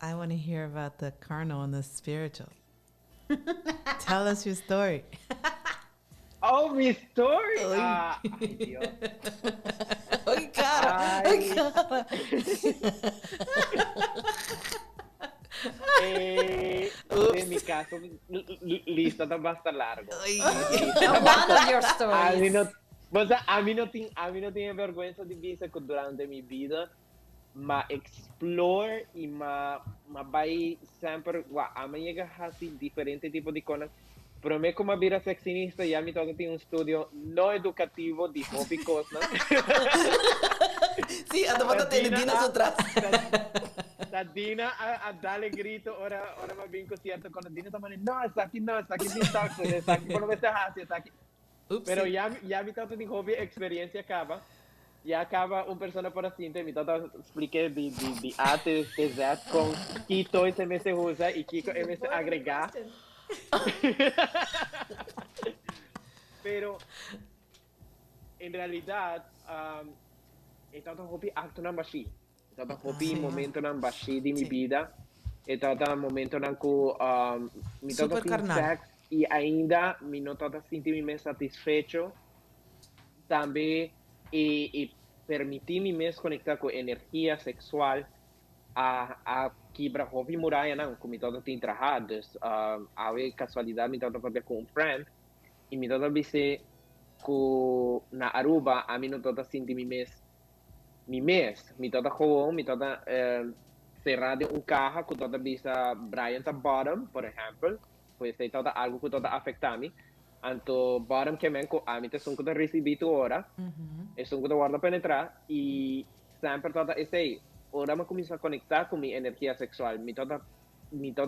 I want to hear about the carnal and the spiritual. Tell us your story. Oh, mi story! Ah, ai Dios. Ai, kara. Ai. Ai, kara. Den mi kaso, lista ta basta largu. Ai. One of your Ami stories. no, bo, ami no tin bèrgwensa di bisa ku durante mi bida m'a explore i m'a bai semper, wa, ami a yega hasi diferente tipo di kos. Promé ku m'a bira sexinista, ya mi tin un estudio no edukativo di hopi kosnan. Si, ata bota tene Dina su tras. Ta Dina a dal grito ora m'a bin ku sierto kos. Dina ta mane, "No, esaki no, esaki tin toxin, esaki por lo hasi, esaki." Oops. Pero ya mi tabata tin hopi eksperensia kaba. Ya kaba un persona por asina, mi tabata splika di A te Z kon ki toys e mester usa i kiko e mester agregá. Pero en realidat, e tabata hopi aktonan bashí. E tabata hopi momentonan bashí di mi bida. E tabata momentonan ku mi tabata Super tin carnal. sex i ainda mi no tabata sinti mi mes satisfecho. Tambe e permití mi mes konektá ku energia seksual a kibra hopi murayanan ku mi tabata tin trahá. Dus awe kasualidat mi tabata papia ku un friend i mi tabata bis'é ku na Aruba ami no tabata sinti mi mes mi mes. Mi tabata gewoon, mi tabata será den un kaha ku tabata bisa "Brian ta bottom", por ehèmpel. Pues esei tabata algo ku tabata afektá mi. Anto bottom ke men ku ami ta esun ku ta risibí tur ora, esun ku ta wòrdu penetrá i semper tabata esei. Ora mi a kuminsá konektá ku mi energia seksual, mi tabata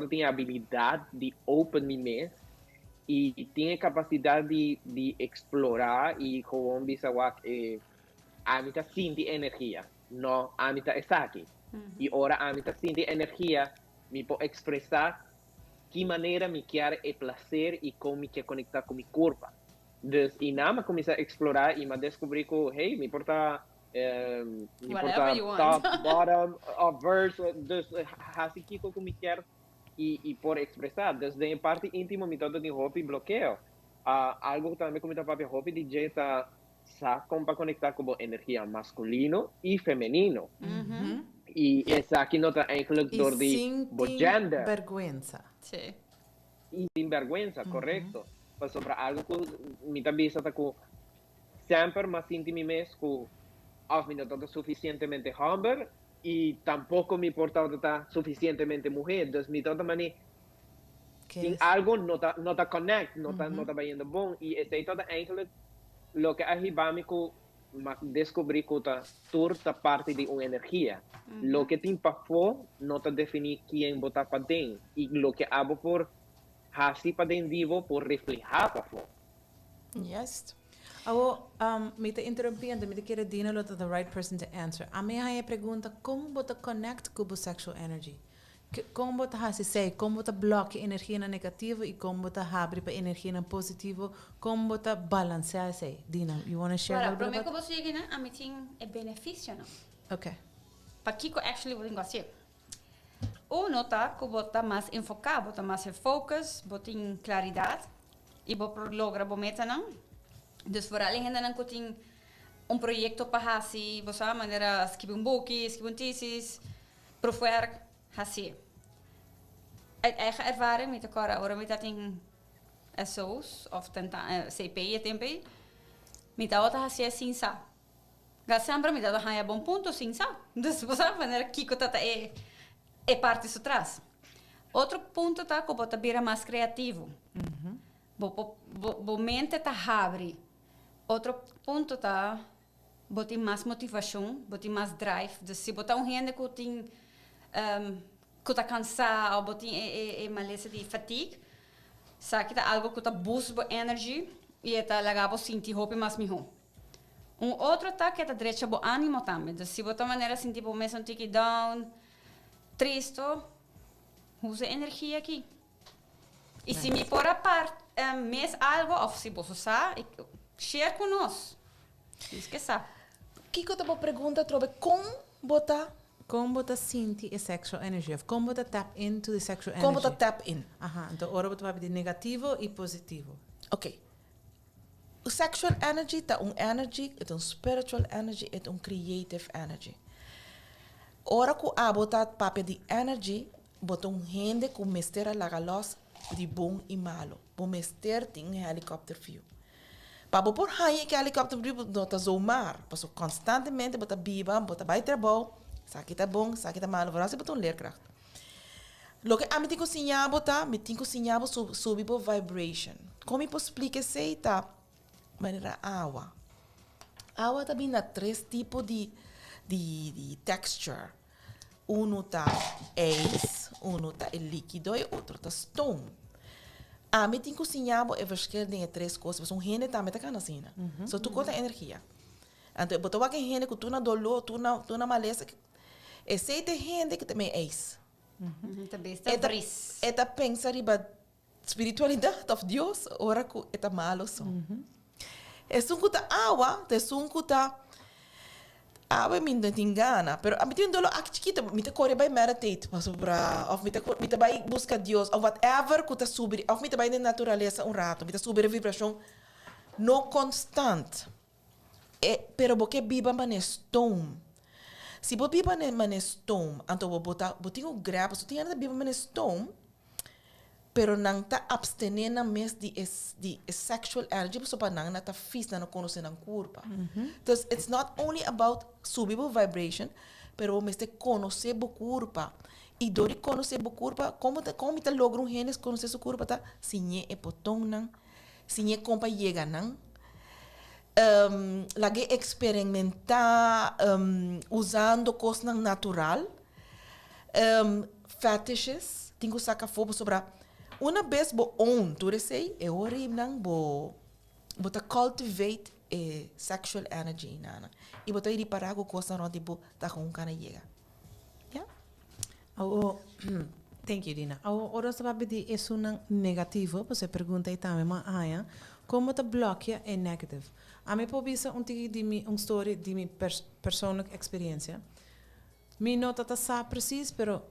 tin abilidat di open mi mes i tin e kapasidat di eksplorá i gewoon bisa wak ami ta sinti energia, no ami ta esaki. I ora ami ta sinti energia, mi por ekspresá ki manera mi ke e plaser i kon mi ke konektá ku mi kurpa. Dus i nan m'a kuminsá eksplorá i m'a deskubrí ku, hey, mi por ta. Mi por ta top, bottom, of verse, dus hasi kiko ku mi kier i por ekspresá. Dus den e parti íntimo mi tabata tin hopi blokeo. Algu tambe ku mi ta papia hopi di dje ta sa kon pa konektá ku bo energia maskulino i femenino. I esaki no ta eigenlijk dor di bo gender. I sin tin bèrgwensa. I sin bèrgwensa, korekto. Pasobra algu ku mi ta bisa ta ku Semper m'a sinti mi mes ku òf mi no tabata sufisientemente hòmber i tampoko mi por tabata ta sufisientemente muhé. Dus mi tabata manera tin algu no ta no ta connect, no ta no ta bayendo bon i esei tabata eigenlijk loke a hiba mi ku m'a deskubrí ku ta tur ta parti di un energia. Loke tin pafó no ta definí kien bo ta paden i loke abo por hasi paden di bo por reflehá pafó. Yes. Awo, mi ta interrumpí anto mi ta kere Dina lo ta the right person to answer. Ami a haña e pregunta kon bo ta connect ku bo sexual energy? Kon bo ta hasi esei? Kon bo ta blòkia energianan negativo i kon bo ta habri pa energianan positivo? Kon bo ta balansea esei? Dina, you wanna share a Wara, little bit promé ku about bo sigui nan, ami tin e benefisionan. Okay. Pakiko actually bo tin ku hasié? Uno ta ku bo ta mas enfoká, bo ta mas gefocus, bo tin klaridat i bo por logra bo metanan. Dus foral e hendenan ku tin un proyekto pa hasi, bo sa, manera skibi un buki, skibi un tesis, proefwerk, hasié. Uit eigen ervaring, mi ta kòrda ora mi ta tin SO's òf CP e tempu ei, mi tabata hasié sin sa. Ga semper mi ta haña bon punto sin sa. Dus bo sa manera kiko ta ta e e parti su tras. Otro punto ta ku bo ta bira mas kreativo. Bo por bo bo mente ta habri. Otro punto ta bo tin mas motivashon, bo tin mas drive. Dus si bo ta un hende ku tin ku ta kansá òf bo tin e e e malesa di fatigue, esaki ta algu ku ta boost bo energy i e ta laga bo sinti hopi mas mihó. Un otro ta ke ta drecha bo animo tambe. Dus si bo ta manera sinti bo mes un tiki down, tristo, usa e energia aki. I si mi por a part mes algo of si boso sa, share ku nos. Nos ke sa. Kiko ta bo pregunta atrobe? Kon bo ta. Kon bo ta sinti e sexual energy of kon bo ta tap into the sexual energy? Kon bo ta tap in? Aha, anto ora bo ta papia di negativo i positivo. Ok. Sexual energy ta un energy, e ta un spiritual energy, e ta un creative energy. Ora ku abo ta papia di energy, bo ta un hende ku mester a laga los di bon i malo. Bo mester tin un helicopter view. Pa bo por haña e helicopter view no ta zomaar, pasobra constantemente bo ta biba, bo ta bai trabou, esaki ta bon, esaki ta malo, vooral si bo ta un leerkracht. Loke ami tin ku siña bo ta, mi tin ku siña bo subi bo vibration. Kon mi por splika esei ta manera awa. Awa ta bin na tres tipo di di di texture. Unu ta ijs, unu ta e likido i otro ta stoom. Ami tin ku siña bo e verschil den e tres kos, pasobra un hende tambe ta kana asina. So tur kos ta energia. Anto bo ta wak e hende ku tur na doló, tur na tur na malesa. Esei ta e hende ku ta mei eis. Ta bes ta vris. E ta pensa riba spiritualidat òf Dios ora ku e ta malo so. Esun ku ta awa ta esun ku ta awe mi no tin gana pero ami tin un dolo aki chikito mi ta kore bai meditate pasobra òf mi ta mi ta bai buska Dios òf whatever ku ta subi òf mi ta bai den naturalesa un rato mi ta subi e vibrashon no konstant. E, pero bo ke biba manera stoom. Si bo biba manera stoom, anto bo bo ta, bo tin ku grab, pasobra tin hende ta biba manera stoom, pero nan ta abstené nan mes di e, di e sexual energy pasobra pa nan nan ta fis, nan no konosé nan kurpa. Dus it's not only about subi bo vibration, pero bo mester konosé bo kurpa. I dor di konosé bo kurpa, kon bo ta, kon mi ta logra un hende konosé su kurpa ta siñ'é e potonnan, Siñ'é kon pa yega nan. Lag'é eksperimentá usando kosnan natural. Fetishes tin ku saka afó pasobra una bes bo own tur esei e ora ei nan bo bo ta cultivate e sexual energy einan i bo ta ripará ku kosnan rònt di bo ta kon kana yega. Ya. Awo, thank you Dina. Awo, ora nos ta papia di esunnan negativo, pasobra e pregunta ei tambe mi a haña. Kon bo ta blòkia e negative? Ami por bisa un tiki di mi un story di mi persoonlijk experiencia. Mi no ta ta sa precies, pero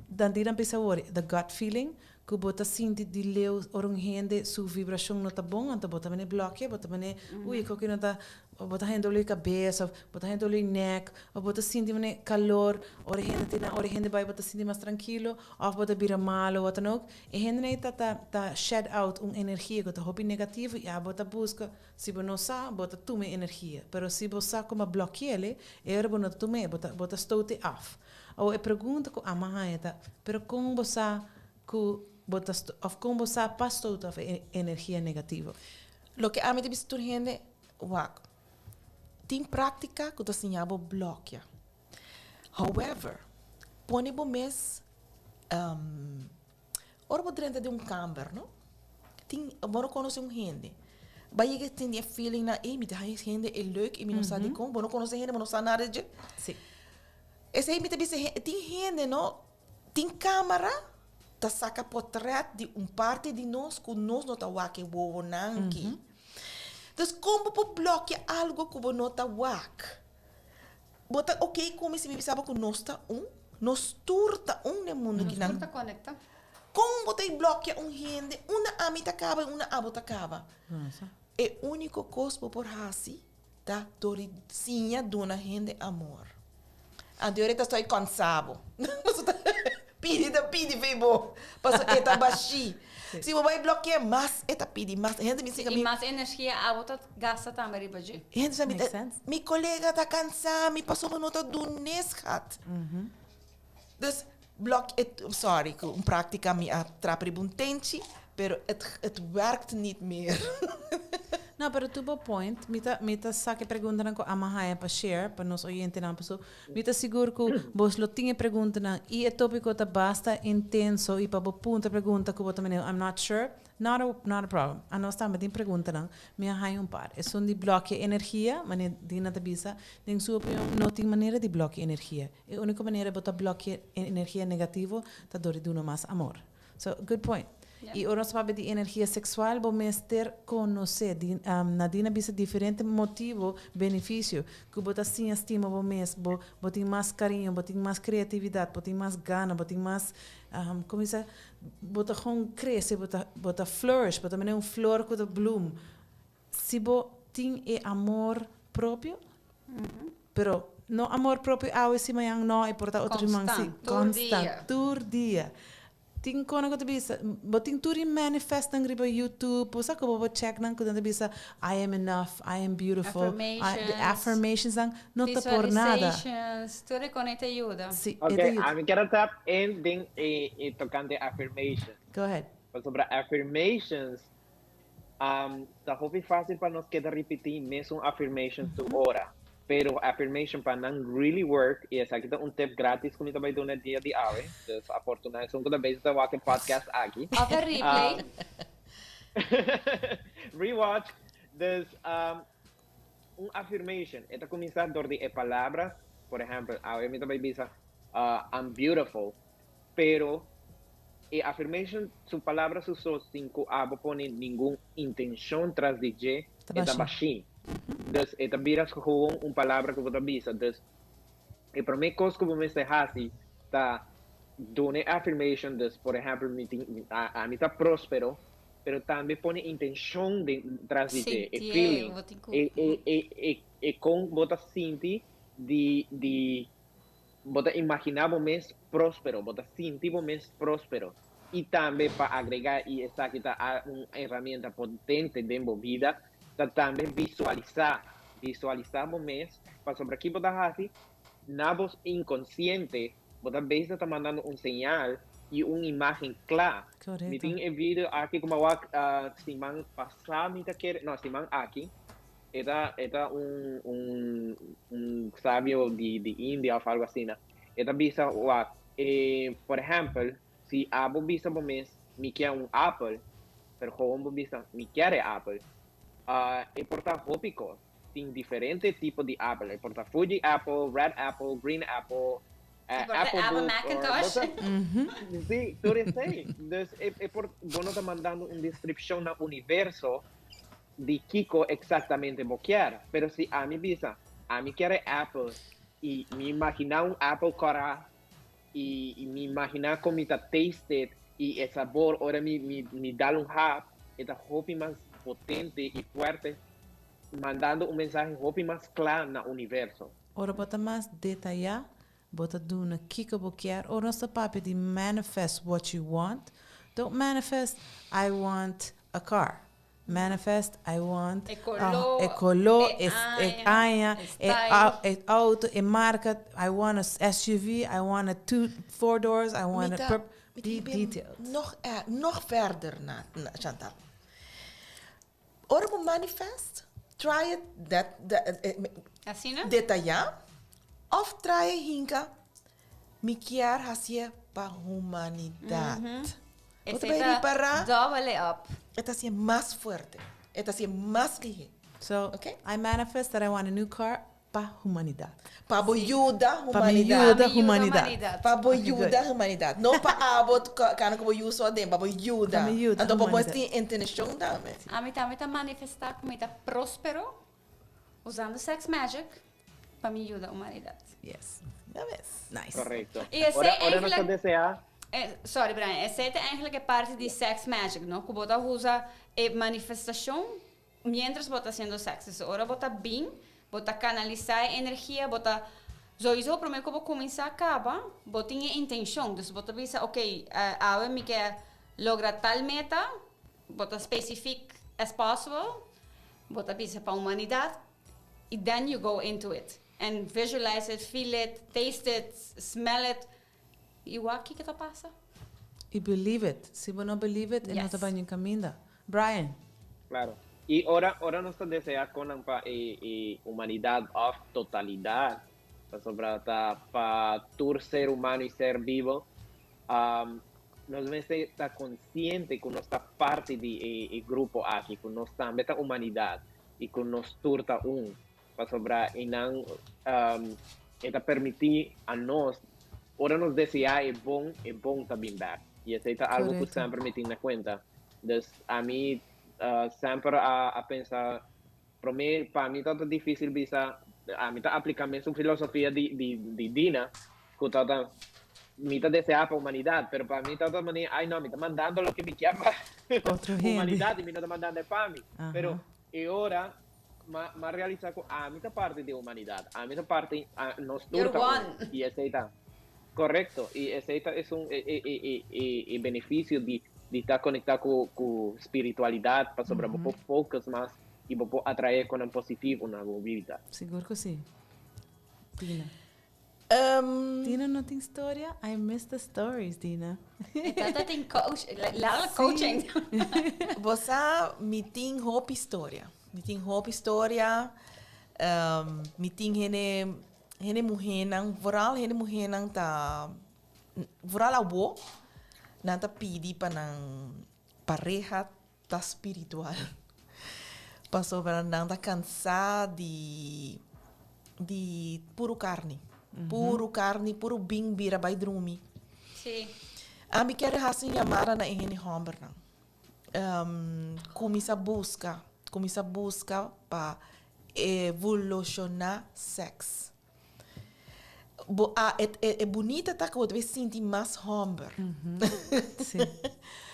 dan di nan bisa awor, the gut feeling, ku bo ta sinti di leu ora un hende su vibrashon no ta bon, anto bo ta mene blòkia, bo ta mene, ui, koki no ta, bo ta haña doli kabes òf bo ta haña doli nèk, òf bo ta sinti mene kalor ora e hende tin nan, ora e hende bai bo ta sinti mas trankilo, òf bo ta bira malo, wat dan ook. E hendenan ei ta ta ta shed out un energia ku ta hopi negativo i abo ta buska, si bo no sa, bo ta tuma e energia. Pero si bo sa kuma blòki'el, e ora bo no ta tum'é, bo ta bo ta stoot'é af. Awor e pregunta ku ama haña ta, pero kon bo sa ku bo ta òf kon bo sa pa stoot af e energia negativo? Loke ami ta bisa tur hende, wak, tin práktika ku ta siña bo blòkia. However, pone bo mes, ora bo drenta den un kamber, no, tin, bo no konosé un hende, bo a yega tin e feeling nan, ey, mi ta haña es hende e leuk i mi no sa dikon, bo no konosé hende, bo no sa nada di dje. Esei mi ta bisa, tin hende, no, tin kamera ta saka potrèt di un parti di nos ku nos no ta wak e wowonan aki. Dus kon bo por blòkia algu ku bo no ta wak? Bo ta ok ku mi si mi bisa bo ku nos ta un? Nos tur ta un den mundu kinan. Nos tur ta konekta. Kon bo ta blòkia un hende? Unda ami ta kaba i unda abo ta kaba? E úniko kos bo por hasi ta dor di siña duna hende amor. Anto ora e ta stoi kònsa bo. Pasobra ta pidi ta pidi fei bo. Pasobra e ta bashí. Si bo bai blòki'é mas e ta pidi mas. Hende mi siña mi. I mas energia abo ta gasta tambe riba dje. Hende sa mi ta, mi kolega ta kansa mi pasobra no ta dun'é schat. Dus blòk e, sorry ku un práktika mi a trapa riba un tenchi, pero het het werkt niet meer. No, pero tur bo point. Mi ta mi ta sa ke preguntanan ku ama haña pa share pa nos oyentenan paso mi ta sigur ku bos lo tin e preguntanan i e topiko ta basta intenso i pa bo puntra pregunta ku bo ta manera I'm not sure, not a not a problem. Anos tambe tin preguntanan. Mi a haña un par. Esun di blòkia energia, manera Dina ta bisa, den su opinion no tin manera di blòkia energia. E úniko manera bo ta blòkia e energia negativo ta dor di duna mas amor. So, good point. I ora nos ta papia di energia seksual, bo mester konosé, di, Nadine a bisa diferente motibu, benefisio, ku bo ta siña stima bo mes, bo, bo tin mas kariño, bo tin mas kreatividat, bo tin mas gana, bo tin mas, komo bisa, bo ta gewoon krese, bo ta, bo ta flourish, bo ta manera un flor ku ta bloom. Si bo tin e amor propio, pero no amor propio awe si mañan no e por ta otro siman si. Constant, tur dia. Constant, tur dia. Tin kona ku ta bisa, bo tin tur e manifestnan riba YouTube, bo sa ku bo por check nan ku nan ta bisa I am enough, I am beautiful, I, the Affirmations. affirmations nan no ta por nada. Visualizations, tur e kona e ta yuda. Si, e ta Ok, yuda. ami kier a tap in den e e tocante affirmations. Go ahead. Pasobra affirmations Ta hopi fácil pa nos keda ripití mesun affirmations tur ora, pero affirmation pa nan really work, i esaki ta un tip gratis ku mi ta bai duna e dia di awe, dus afortuná esun ku ta bezig ta wak e podcast aki. Of e replay. Rewatch. Dus un affirmation e ta kuminsá dor di e palabra, por ehèmpel awe mi ta bai bisa I'm beautiful, Pero e affirmation su palabra su so sin cu abo pone ningun intencion tras di dje e ta bashi. Dus e ta bira gewoon un palabra cu bo ta bisa. Dus e prome cos cu bo mester haci ta duna e affirmation. Dus por ehempel mi tin ami ta prospero pero tambe pone intencion den tras di dje, e Sintié, feeling, bo tin cu. e e e e e con bo ta sinti di di Bo ta imaginá bo mes próspero, bo ta sinti bo mes próspero. I tambe pa agregá, i esaki ta un herramienta potente den bo bida, ta tambe visualisá. Visualisá bo mes, pasobra ki bo ta hasi? Na bo inkonsiente bo ta bezig ta mandando un señal i un imágen kla. Mi tin e video aki ku mi a wak siman pasá mi ta kere, no siman aki. E ta e ta un un un sabio di di India of algo asina. E ta bisa wak e por ehempel si abo bisa bo mes mi kier un apel pero gewoon bo bisa mi kier e apel e por ta hopi kos tin diferente tipo di apel e por ta Fuji apple, red apple, green apple, E por ta apple Apple book or bo Macintosh. ta si tur esei dus e e por bo no ta mandando un descripcion na universo. di kiko exactamente bo kier. Pero si ami bisa, ami kier e apple y mi imagina un apple cora y mi imagina con mi ta taste it y e sabor ora mi dal un hap, e ta hopi mas potente y fuerte, mandando un mensahe hopi mas cla na universo. Ora bo ta mas detaya, bo ta duna kiko bo kier. Ora nos ta papia di manifest what you want, don't manifest I want a car. Manifest I want e color, e color, e e aña, e style. E auto, e marca, I want a SUV, I want a two, four doors, I want a Mi be ta bin detailed. Nog verder na Chantal. Ora bo manifest, try it that Asina? Detaya, of try hinka, mi kier hacié pa humanidad. Bo ta Esey bay ta ripara. Double up. E ta hacié mas fuerte. E ta hacié mas lihe. So, Okay. I manifest that I want a new car pa humanidad. Pa bo yuda Pa mi humanidad. yuda Pa mi yuda humanidad. humanidad. Pa bo Okay, good. yuda humanidad. No pa abo kana ku bo yuso aden, pa bo yuda. Pa mi yuda Anto pa bo humanidad. tin intention tambe. Ami tambe ta manifesta ku mi ta prospero usando sex magic pa mi yuda humanidad. Yes. Ya ves. Nice. Correcto. Y esey Ora nos ta eigenlijk desea. Sorry Brian, esey ta eigenlijk e parti di sex magic, no? Ku bo ta usa e manifestacion mientras bo ta haciendo sex. Dus ora bo ta bin, bo ta canalisa e energia, bo ta sowieso prome ku bo cuminsa caba, bo tin e intencion. Dus bo ta bisa, ok, awe mi ke logra tal meta, bo ta specific as possible, bo ta bisa pa humanidad, y then you go into it. And visualize it, feel it, taste it, smell it. Y wak kiko ta pasa. Y believe it. Si bo no believe it, e no ta Yes. bai ni caminda. Brian. Claro. Y ora nos ta desea con nan pa e humanidad of totalidad, pasobra ta pa tur ser humano y ser vivo, nos mester ta consciente cu nos ta parti di e grupo aki, cu nos tambe ta humanidad y cu nos tur ta un, pasobra e nan, e ta permiti a nos, ora nos desea e bon, e bon ta bin bek. Y esey ta algo cu semper mi tin na cuenta. Dus ami semper a pensa, prome pa mi ta dificil bisa, ami ta aplica mesun filosofia di Dina, cu ta mi ta desea pa humanidad, pero pa mi ta otra manera, ay no, mi ta mandando loke mi kier pa Otro hende. humanidad y mi no ta mandando pa mi. Pero e ora m'a realisa cu ami ta parti di humanidad, ami ta parti, nos tur You're ta un, one. y esey ta correcto, y esey ta esun e beneficio di ta conecta cu spiritualidad, pasobra bo por focus mas y bo por atrae conan positivo na bo vida. Sigur cu si. Dina. Dina no tin storia? I miss the stories, Dina. E tata tin coach, lala coaching. Bo sa, mi tin hopi storia. Mi tin hopi storia. Mi tin hende, hende muhénan, vooral hende muhénan ta, vooral awo, nan ta pidi pa nan pareha ta spiritual. Pasobra nan ta cansá di puru carni. Puru carni, puru bin bira bai drumi. Ami kier haci un yamada na e hende hombernan. Cuminsa busca, cuminsa busca pa evoluciona sex. Bo a, e, e, e bunita ta ku bo ta bai sinti mas homber. Sí.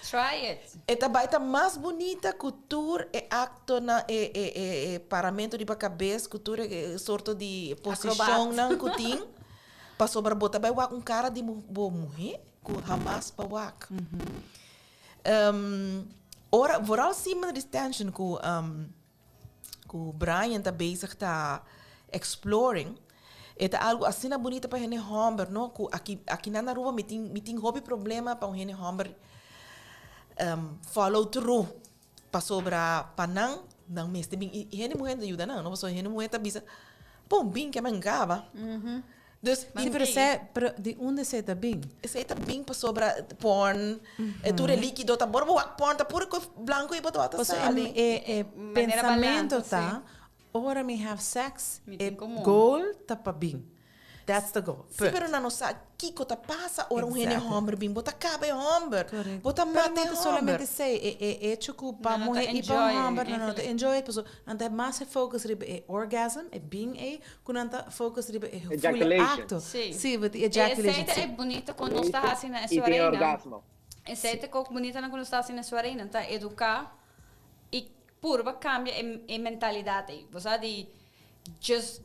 Try it. E ta bai ta mas bunita ku tur e aktonan, e paramento riba kabes, ku tur e sorto di posishonnan ku tin. Pasobra bo ta bai wak un kara di bo muhé ku hamas pa wak. Ora, vooral semen retention ku Brian ta bezig ta exploring, e ta algo asina bunita pa hende homber, no? Ku aki, aki na Aruba mi tin hopi problema pa un hende homber follow through. Pasobra pa nan, nan mester bin, i hende muhé ta yuda nan, no? Pasobra hende muhé ta bisa, "Bon, bin ke men gaba." Dus, Sí, pero pero di unda esei ta bin? Esei ta bin pasobra porn, e tur e likido ta bor bo wak porn ta puro kos blanco i bo ta Pasobra sali. e Manera pensamento balansa, ta, ora mi have sex, Mi e tin komo. goal ta pa bin. That's the goal. Si, pero nan no sa kiko ta pasa ora un hende homber bin. Bo ta kaba e homber. Correct. Bo ta Pero mata no e ta homber. solamente esei, e e hecho ku pa Nan no ta muhe i pa un enjoy, homber nan no ta eigenlijk. enjoy it, pasobra nan ta mas e focus riba e orgasm, e bin ei, ku nan ta focus riba e full Ejaculation. acto. Si. Si, but e E ejaculation, esei ta si. e bunita ku nos ta hasi na e I tin suarenan. orgasmo. Esei ta kok bunitanan ku nos ta hasi na e suarenan, ta eduká i purba kambia e e mentalidat ei. Bo sa di just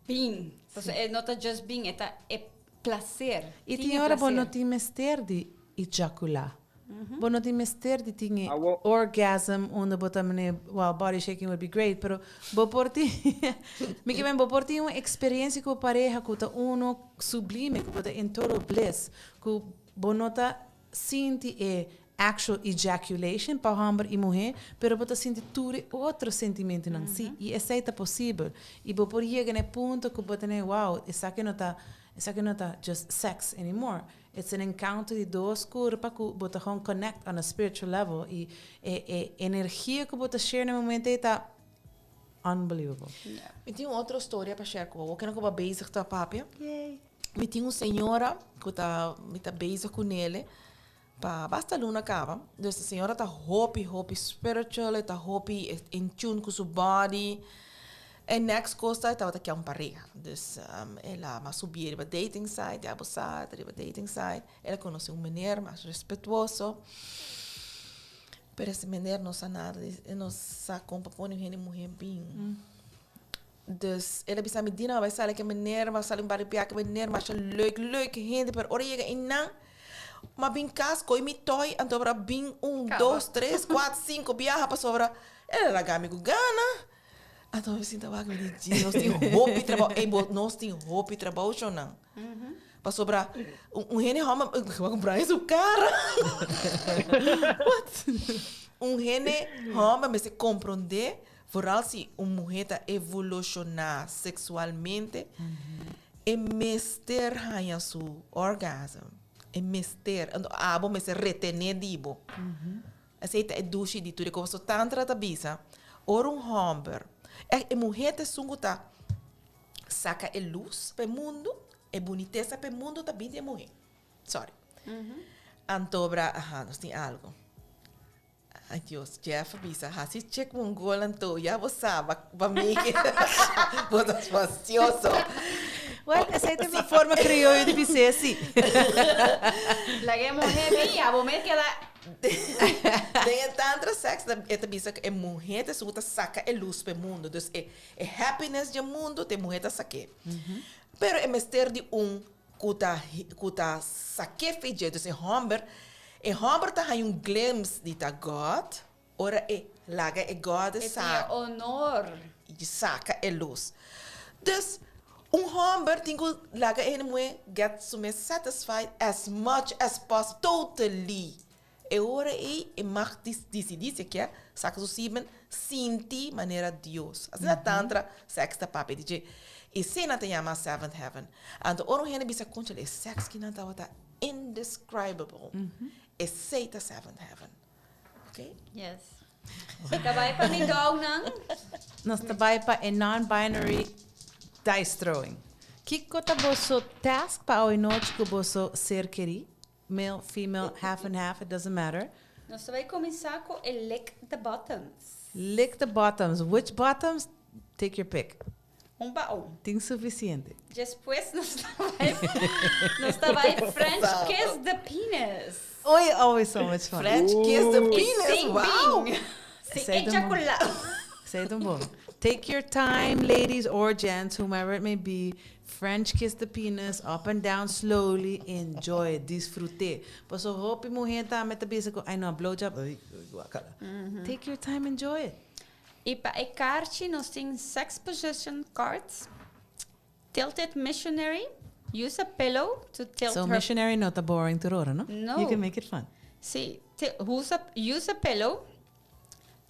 being. Pasobra e no ta just being, e ta e placer. I Tin tin e ora bo no placer. tin mester di ejaculá. Bo no tin mester di tin e Awo. orgasm unda bo ta mane, well, body shaking would be great, pero bo por tin, mi ke men bo por tin un experiencia ku bo pareha ku ta uno sublime, ku bo ta in total bliss, ku bo no ta sinti e actual ejaculation pa homber i muhé, pero bo ta sinti tur e otro sentimentonan. Sí, i esei ta posibel. I bo por yega na e punto ku bo ta ne, wow, esaki no ta, esaki no ta just sex anymore. It's an encounter di dos kurpa ku bo ta gewoon connect on a spiritual level i e e energia ku bo ta share na e momento ei ta unbelievable. Mi tin un otro storia pa share ku bo. Bo kende ku bo a bezig ta papia. Yay. Mi tin un señora ku ta mi ta bezig ku nele pa basta luna kaba. Dus e señora ta hopi hopi spiritual, e ta hopi in tune ku su body. E next kos ta e tabata kia un pareha. Dus el a mas subi riba dating site, ya bo sa, ta riba dating site. El a konosé un meneer mas respetuoso. Pero ese meneer no sa nada di, e no sa kon pa pone un hende muhé bin. Dus el a bisa mi, Dina, bai sali ku e meneer, bai sali un par di bia ku e meneer, masha leuk, leuk hende, pero ora yega einan, m'a bin kas, kohe mi toy, anto a bin un, dos, tres, kuater, sinku biaha pasobra el a laga mi ku gana. Anto mi sinta wak mi di, nos tin hopi trabou, ey bo, nos tin hopi trabou shownan. Pasobra un hende homber, wak Brian su cara. What? Un hende homber mester comprende, vooral si un muher ta evoluciona sexualmente, e mester haña su orgasm. E mester, anto abo mester retene di bo. Esei ta e dushi di tur e kos. So tantra ta bisa, ora un hòmber, e muhé ta esun ku ta saka e lus pa e mundu, e bunitesa pa e mundu ta bin di e muhé. Sorry. Antobra, aha, nos tin algu. Ay Dios, Jeff a bisa, hasi chek mongol anto, ya bo sa, ba make it. Bo ta spacioso. Well, esei ta mi forma krioyo di bis'é si. Laga e muhé bin, ya bo mes keda Den e tantra sex e ta bisa ku e muhé ta esun ku ta saka e lus pa e mundu. Dus e e happiness dje mundu ta e muhé ta sak'é. Pero e mester di un ku ta ku ta sak'é fe dje. Dus e hòmber e hòmber ta haña un glimpse di ta God ora e laga e God E tin e sa honor. saka e lus. Dus un hòmber tin ku laga e hende muhé get su mes satisfied as much as possible, totally. E ora ei e mag disidí si e kier saka su semen sinti manera Dios. Asina tantra sèks ta papia di dje. Esei nan ta yama seventh heaven. Anto ora un hende bisa konchale e sèks ki nan tabata indescribable. Esei ta seventh heaven. Ok? Yes. Ta bai pa mi dognan. Nos ta bai pa e non-binary dice throwing. Kiko ta boso task pa awe nochi ku boso ser kerí? Male, female, half and half, it doesn't matter. Nos ta bai kuminsá ku e lick the bottoms. Lick the bottoms. Which bottoms? Take your pick. Un pa un. Tin suficiente. Despues nos ta bai nos ta bai French kiss the penis. Oy, always so much fun. French kiss the penis, Sin wow! bing. Sin ejaculá. Esei ta un bon. Take your time, ladies or gents, whomever it may be. French kiss the penis, up and down slowly, enjoy it, disfrut'é. Paso hopi muhé tambe ta bisa ku, ay no, blowjob, uy, guacala. Take your time, enjoy it. I pa e karchi nos tin sex position cards, tilted missionary, use a pillow to tilt So her missionary no ta boring tur ora, no? No. You can make it fun. Sí, usa use a pillow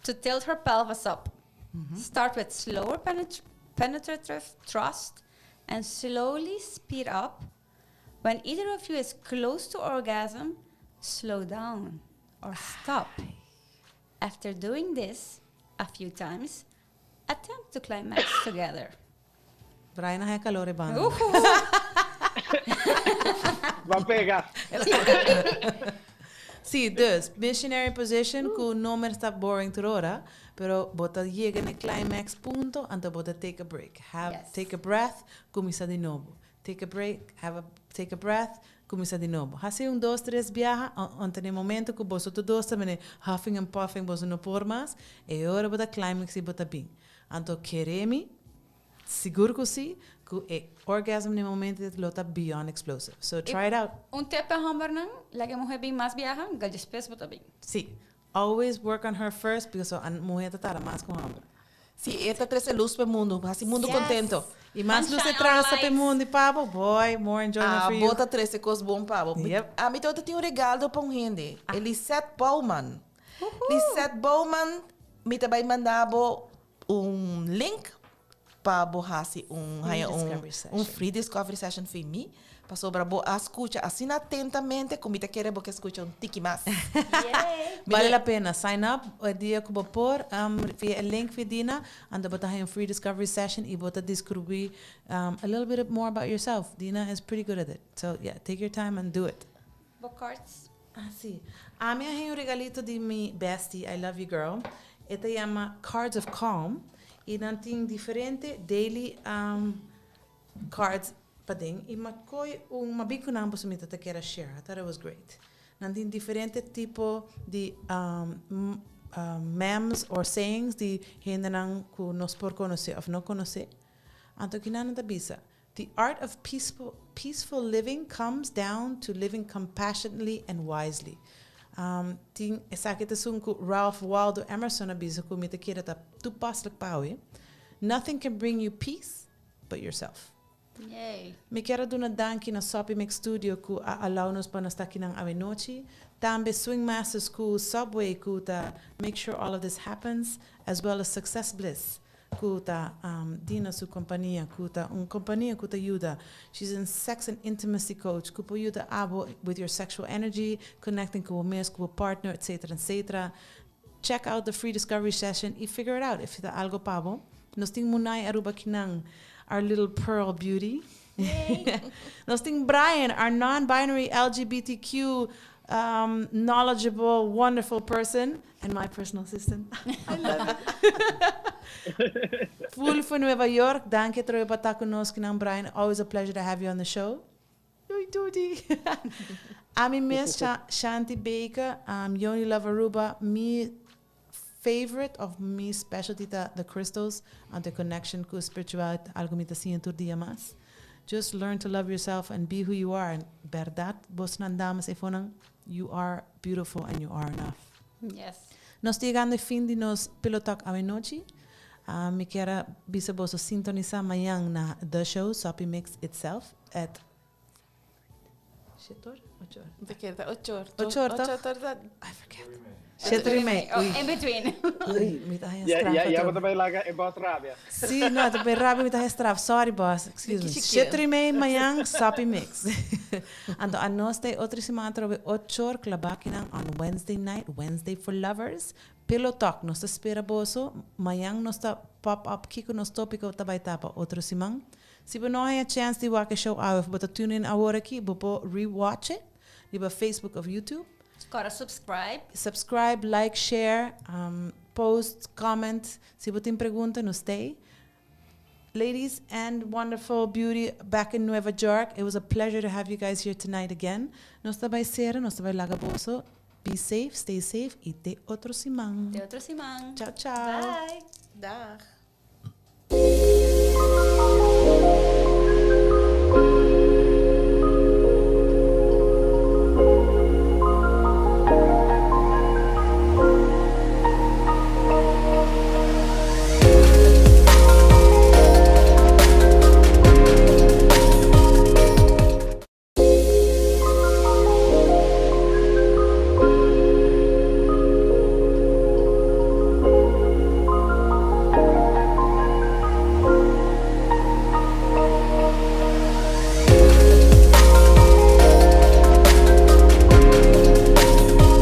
to tilt her pelvis up. Start with slower penetrative thrust and slowly speed up. When either of you is close to orgasm, slow down or stop. After doing this a few times, attempt to climax together. Brian a haya calor e banda. Ba pega. Sí, dus, missionary position ku no mer sta boring tur ora, pero bo ta yega na e climax punto, anto bo ta take a break. Have, take a breath, kuminsá di nobo. Take a break, have a, take a breath, kuminsá di nobo. Hasi un dos, tres biaha, anto na e momento ku boso tur dos ta mene huffing and puffing, boso no por mas, e ora bo ta climax i bo ta bin. Anto kere mi, Sigur cu si, cu e orgasm na e momento lo ta beyond explosive. So try it out. Un tip pa hombernan, laga e muher bin mas biaha, gal despues bo ta bin. Si. Always work on her first because a muher ta tarda mas cu homber. Si, e ta trece luz pa e mundo, haci mundo contento. Y mas luz e traza pa e mundo y pa bo, boy, more enjoyment for you. Abo ta trece cos bon pa bo. Ami tabata tin un regaldo pa un hende, e Lisette Bouwman. Lisette Bouwman, mi ta bay manda bo un link pa bo hasi un haya un un free discovery session fi mi pasobra bo a scucha asina atentamente cu mi ta kere bo ke scucha un tiki mas. Bale la pena sign up e dia cu bo por via e link via Dina anto bo ta haya un free discovery session y bo ta descubri a little bit more about yourself. Dina is pretty good at it so yeah take your time and do it. Bo cards. Ah si. Ami a haña un regalito di mi bestie, I love you girl. E ta yama Cards of Calm y nan tin diferente daily cards paden y m'a coy un, m'a bin cu nan pasobra mi ta ta kier a share. I thought it was great. Nan tin diferente tipo di memes or sayings di hendenan cu nos por conoce of no conoce. Anto kinan nan ta bisa, The art of peaceful peaceful living comes down to living compassionately and wisely. Tin esaki ta esun ku Ralph Waldo Emerson a bisa ku mi ta kere ta toepaslik pa awe, Nothing can bring you peace but yourself. Yay. Mi kier a duna danki na Soppy Mix Studio ku a allow nos pa nos ta akinan awe nochi. Tambe Swing Masters ku Subway ku ta make sure all of this happens, as well as Success Bliss Ku ta Dina su kompania ku ta un kompania ku ta yuda. She's a sex and intimacy coach ku por yuda abo with your sexual energy, connecting ku bo mes, ku bo partner, etcetera, etcetera. Check out the free discovery session y figure it out if ta algo pa bo. Nos tin Munay Aruba kinan, our little pearl beauty. Nos tin Brian, our non-binary LGBTQ knowledgeable, wonderful person and my personal assistant. I love it. Full for Nueva York. Danki atrobe pa ta cu nos kinan, Brian. Always a pleasure to have you on the show. Doei doei. Ami mes Shanti Baker, Yoni Love Aruba, mi favorite of mi specialty ta the crystals, anto e connection cu spirituality ta algo mi ta siña tur dia mas. Just learn to love yourself and be who you are and berdad bosnan damas efonan you are beautiful and you are enough. Yes. Nos ta yegando e fin di nos Pillow Talk awenochi. Mi kier a bisa boso sintonisa mañan na The Show, Soppy Mix itself at Shete or? Ocho or? Te kere ta ocho or. Ocho or toch? Ocho or ta. I forget. Shete or y mei. Oh, in between. Ui, mi ta haña Ya, straf ya, ya otro. bo ta bay laga e boss rabia. Sí, no, ta bay rabia mi ta haña straf. Sorry boss, excuse me. Chiqui. Shete or y mei mañan, Soppy Mix. Anto anos ta e otro siman atrobe ocho or klabakinan on Wednesday night, Wednesday for lovers. Pillow Talk, nos ta spera boso. Mañan nos ta pop up kiko nos topico ta bay ta pa otro siman. Si bo no haña chèns di wak e show awe of bo ta tune in awor aki, bo por re-watch it riba Facebook of YouTube. Kòrda subscribe. Subscribe, like, share, post, comment. Si bo tin pregunta, nos stay. Ladies and wonderful beauty back in Nueva York, it was a pleasure to have you guys here tonight again. Nos ta bai sera, nos ta bai laga boso. Be safe, stay safe y te otro siman. Te otro siman. Chao, chao. Bye. Dag.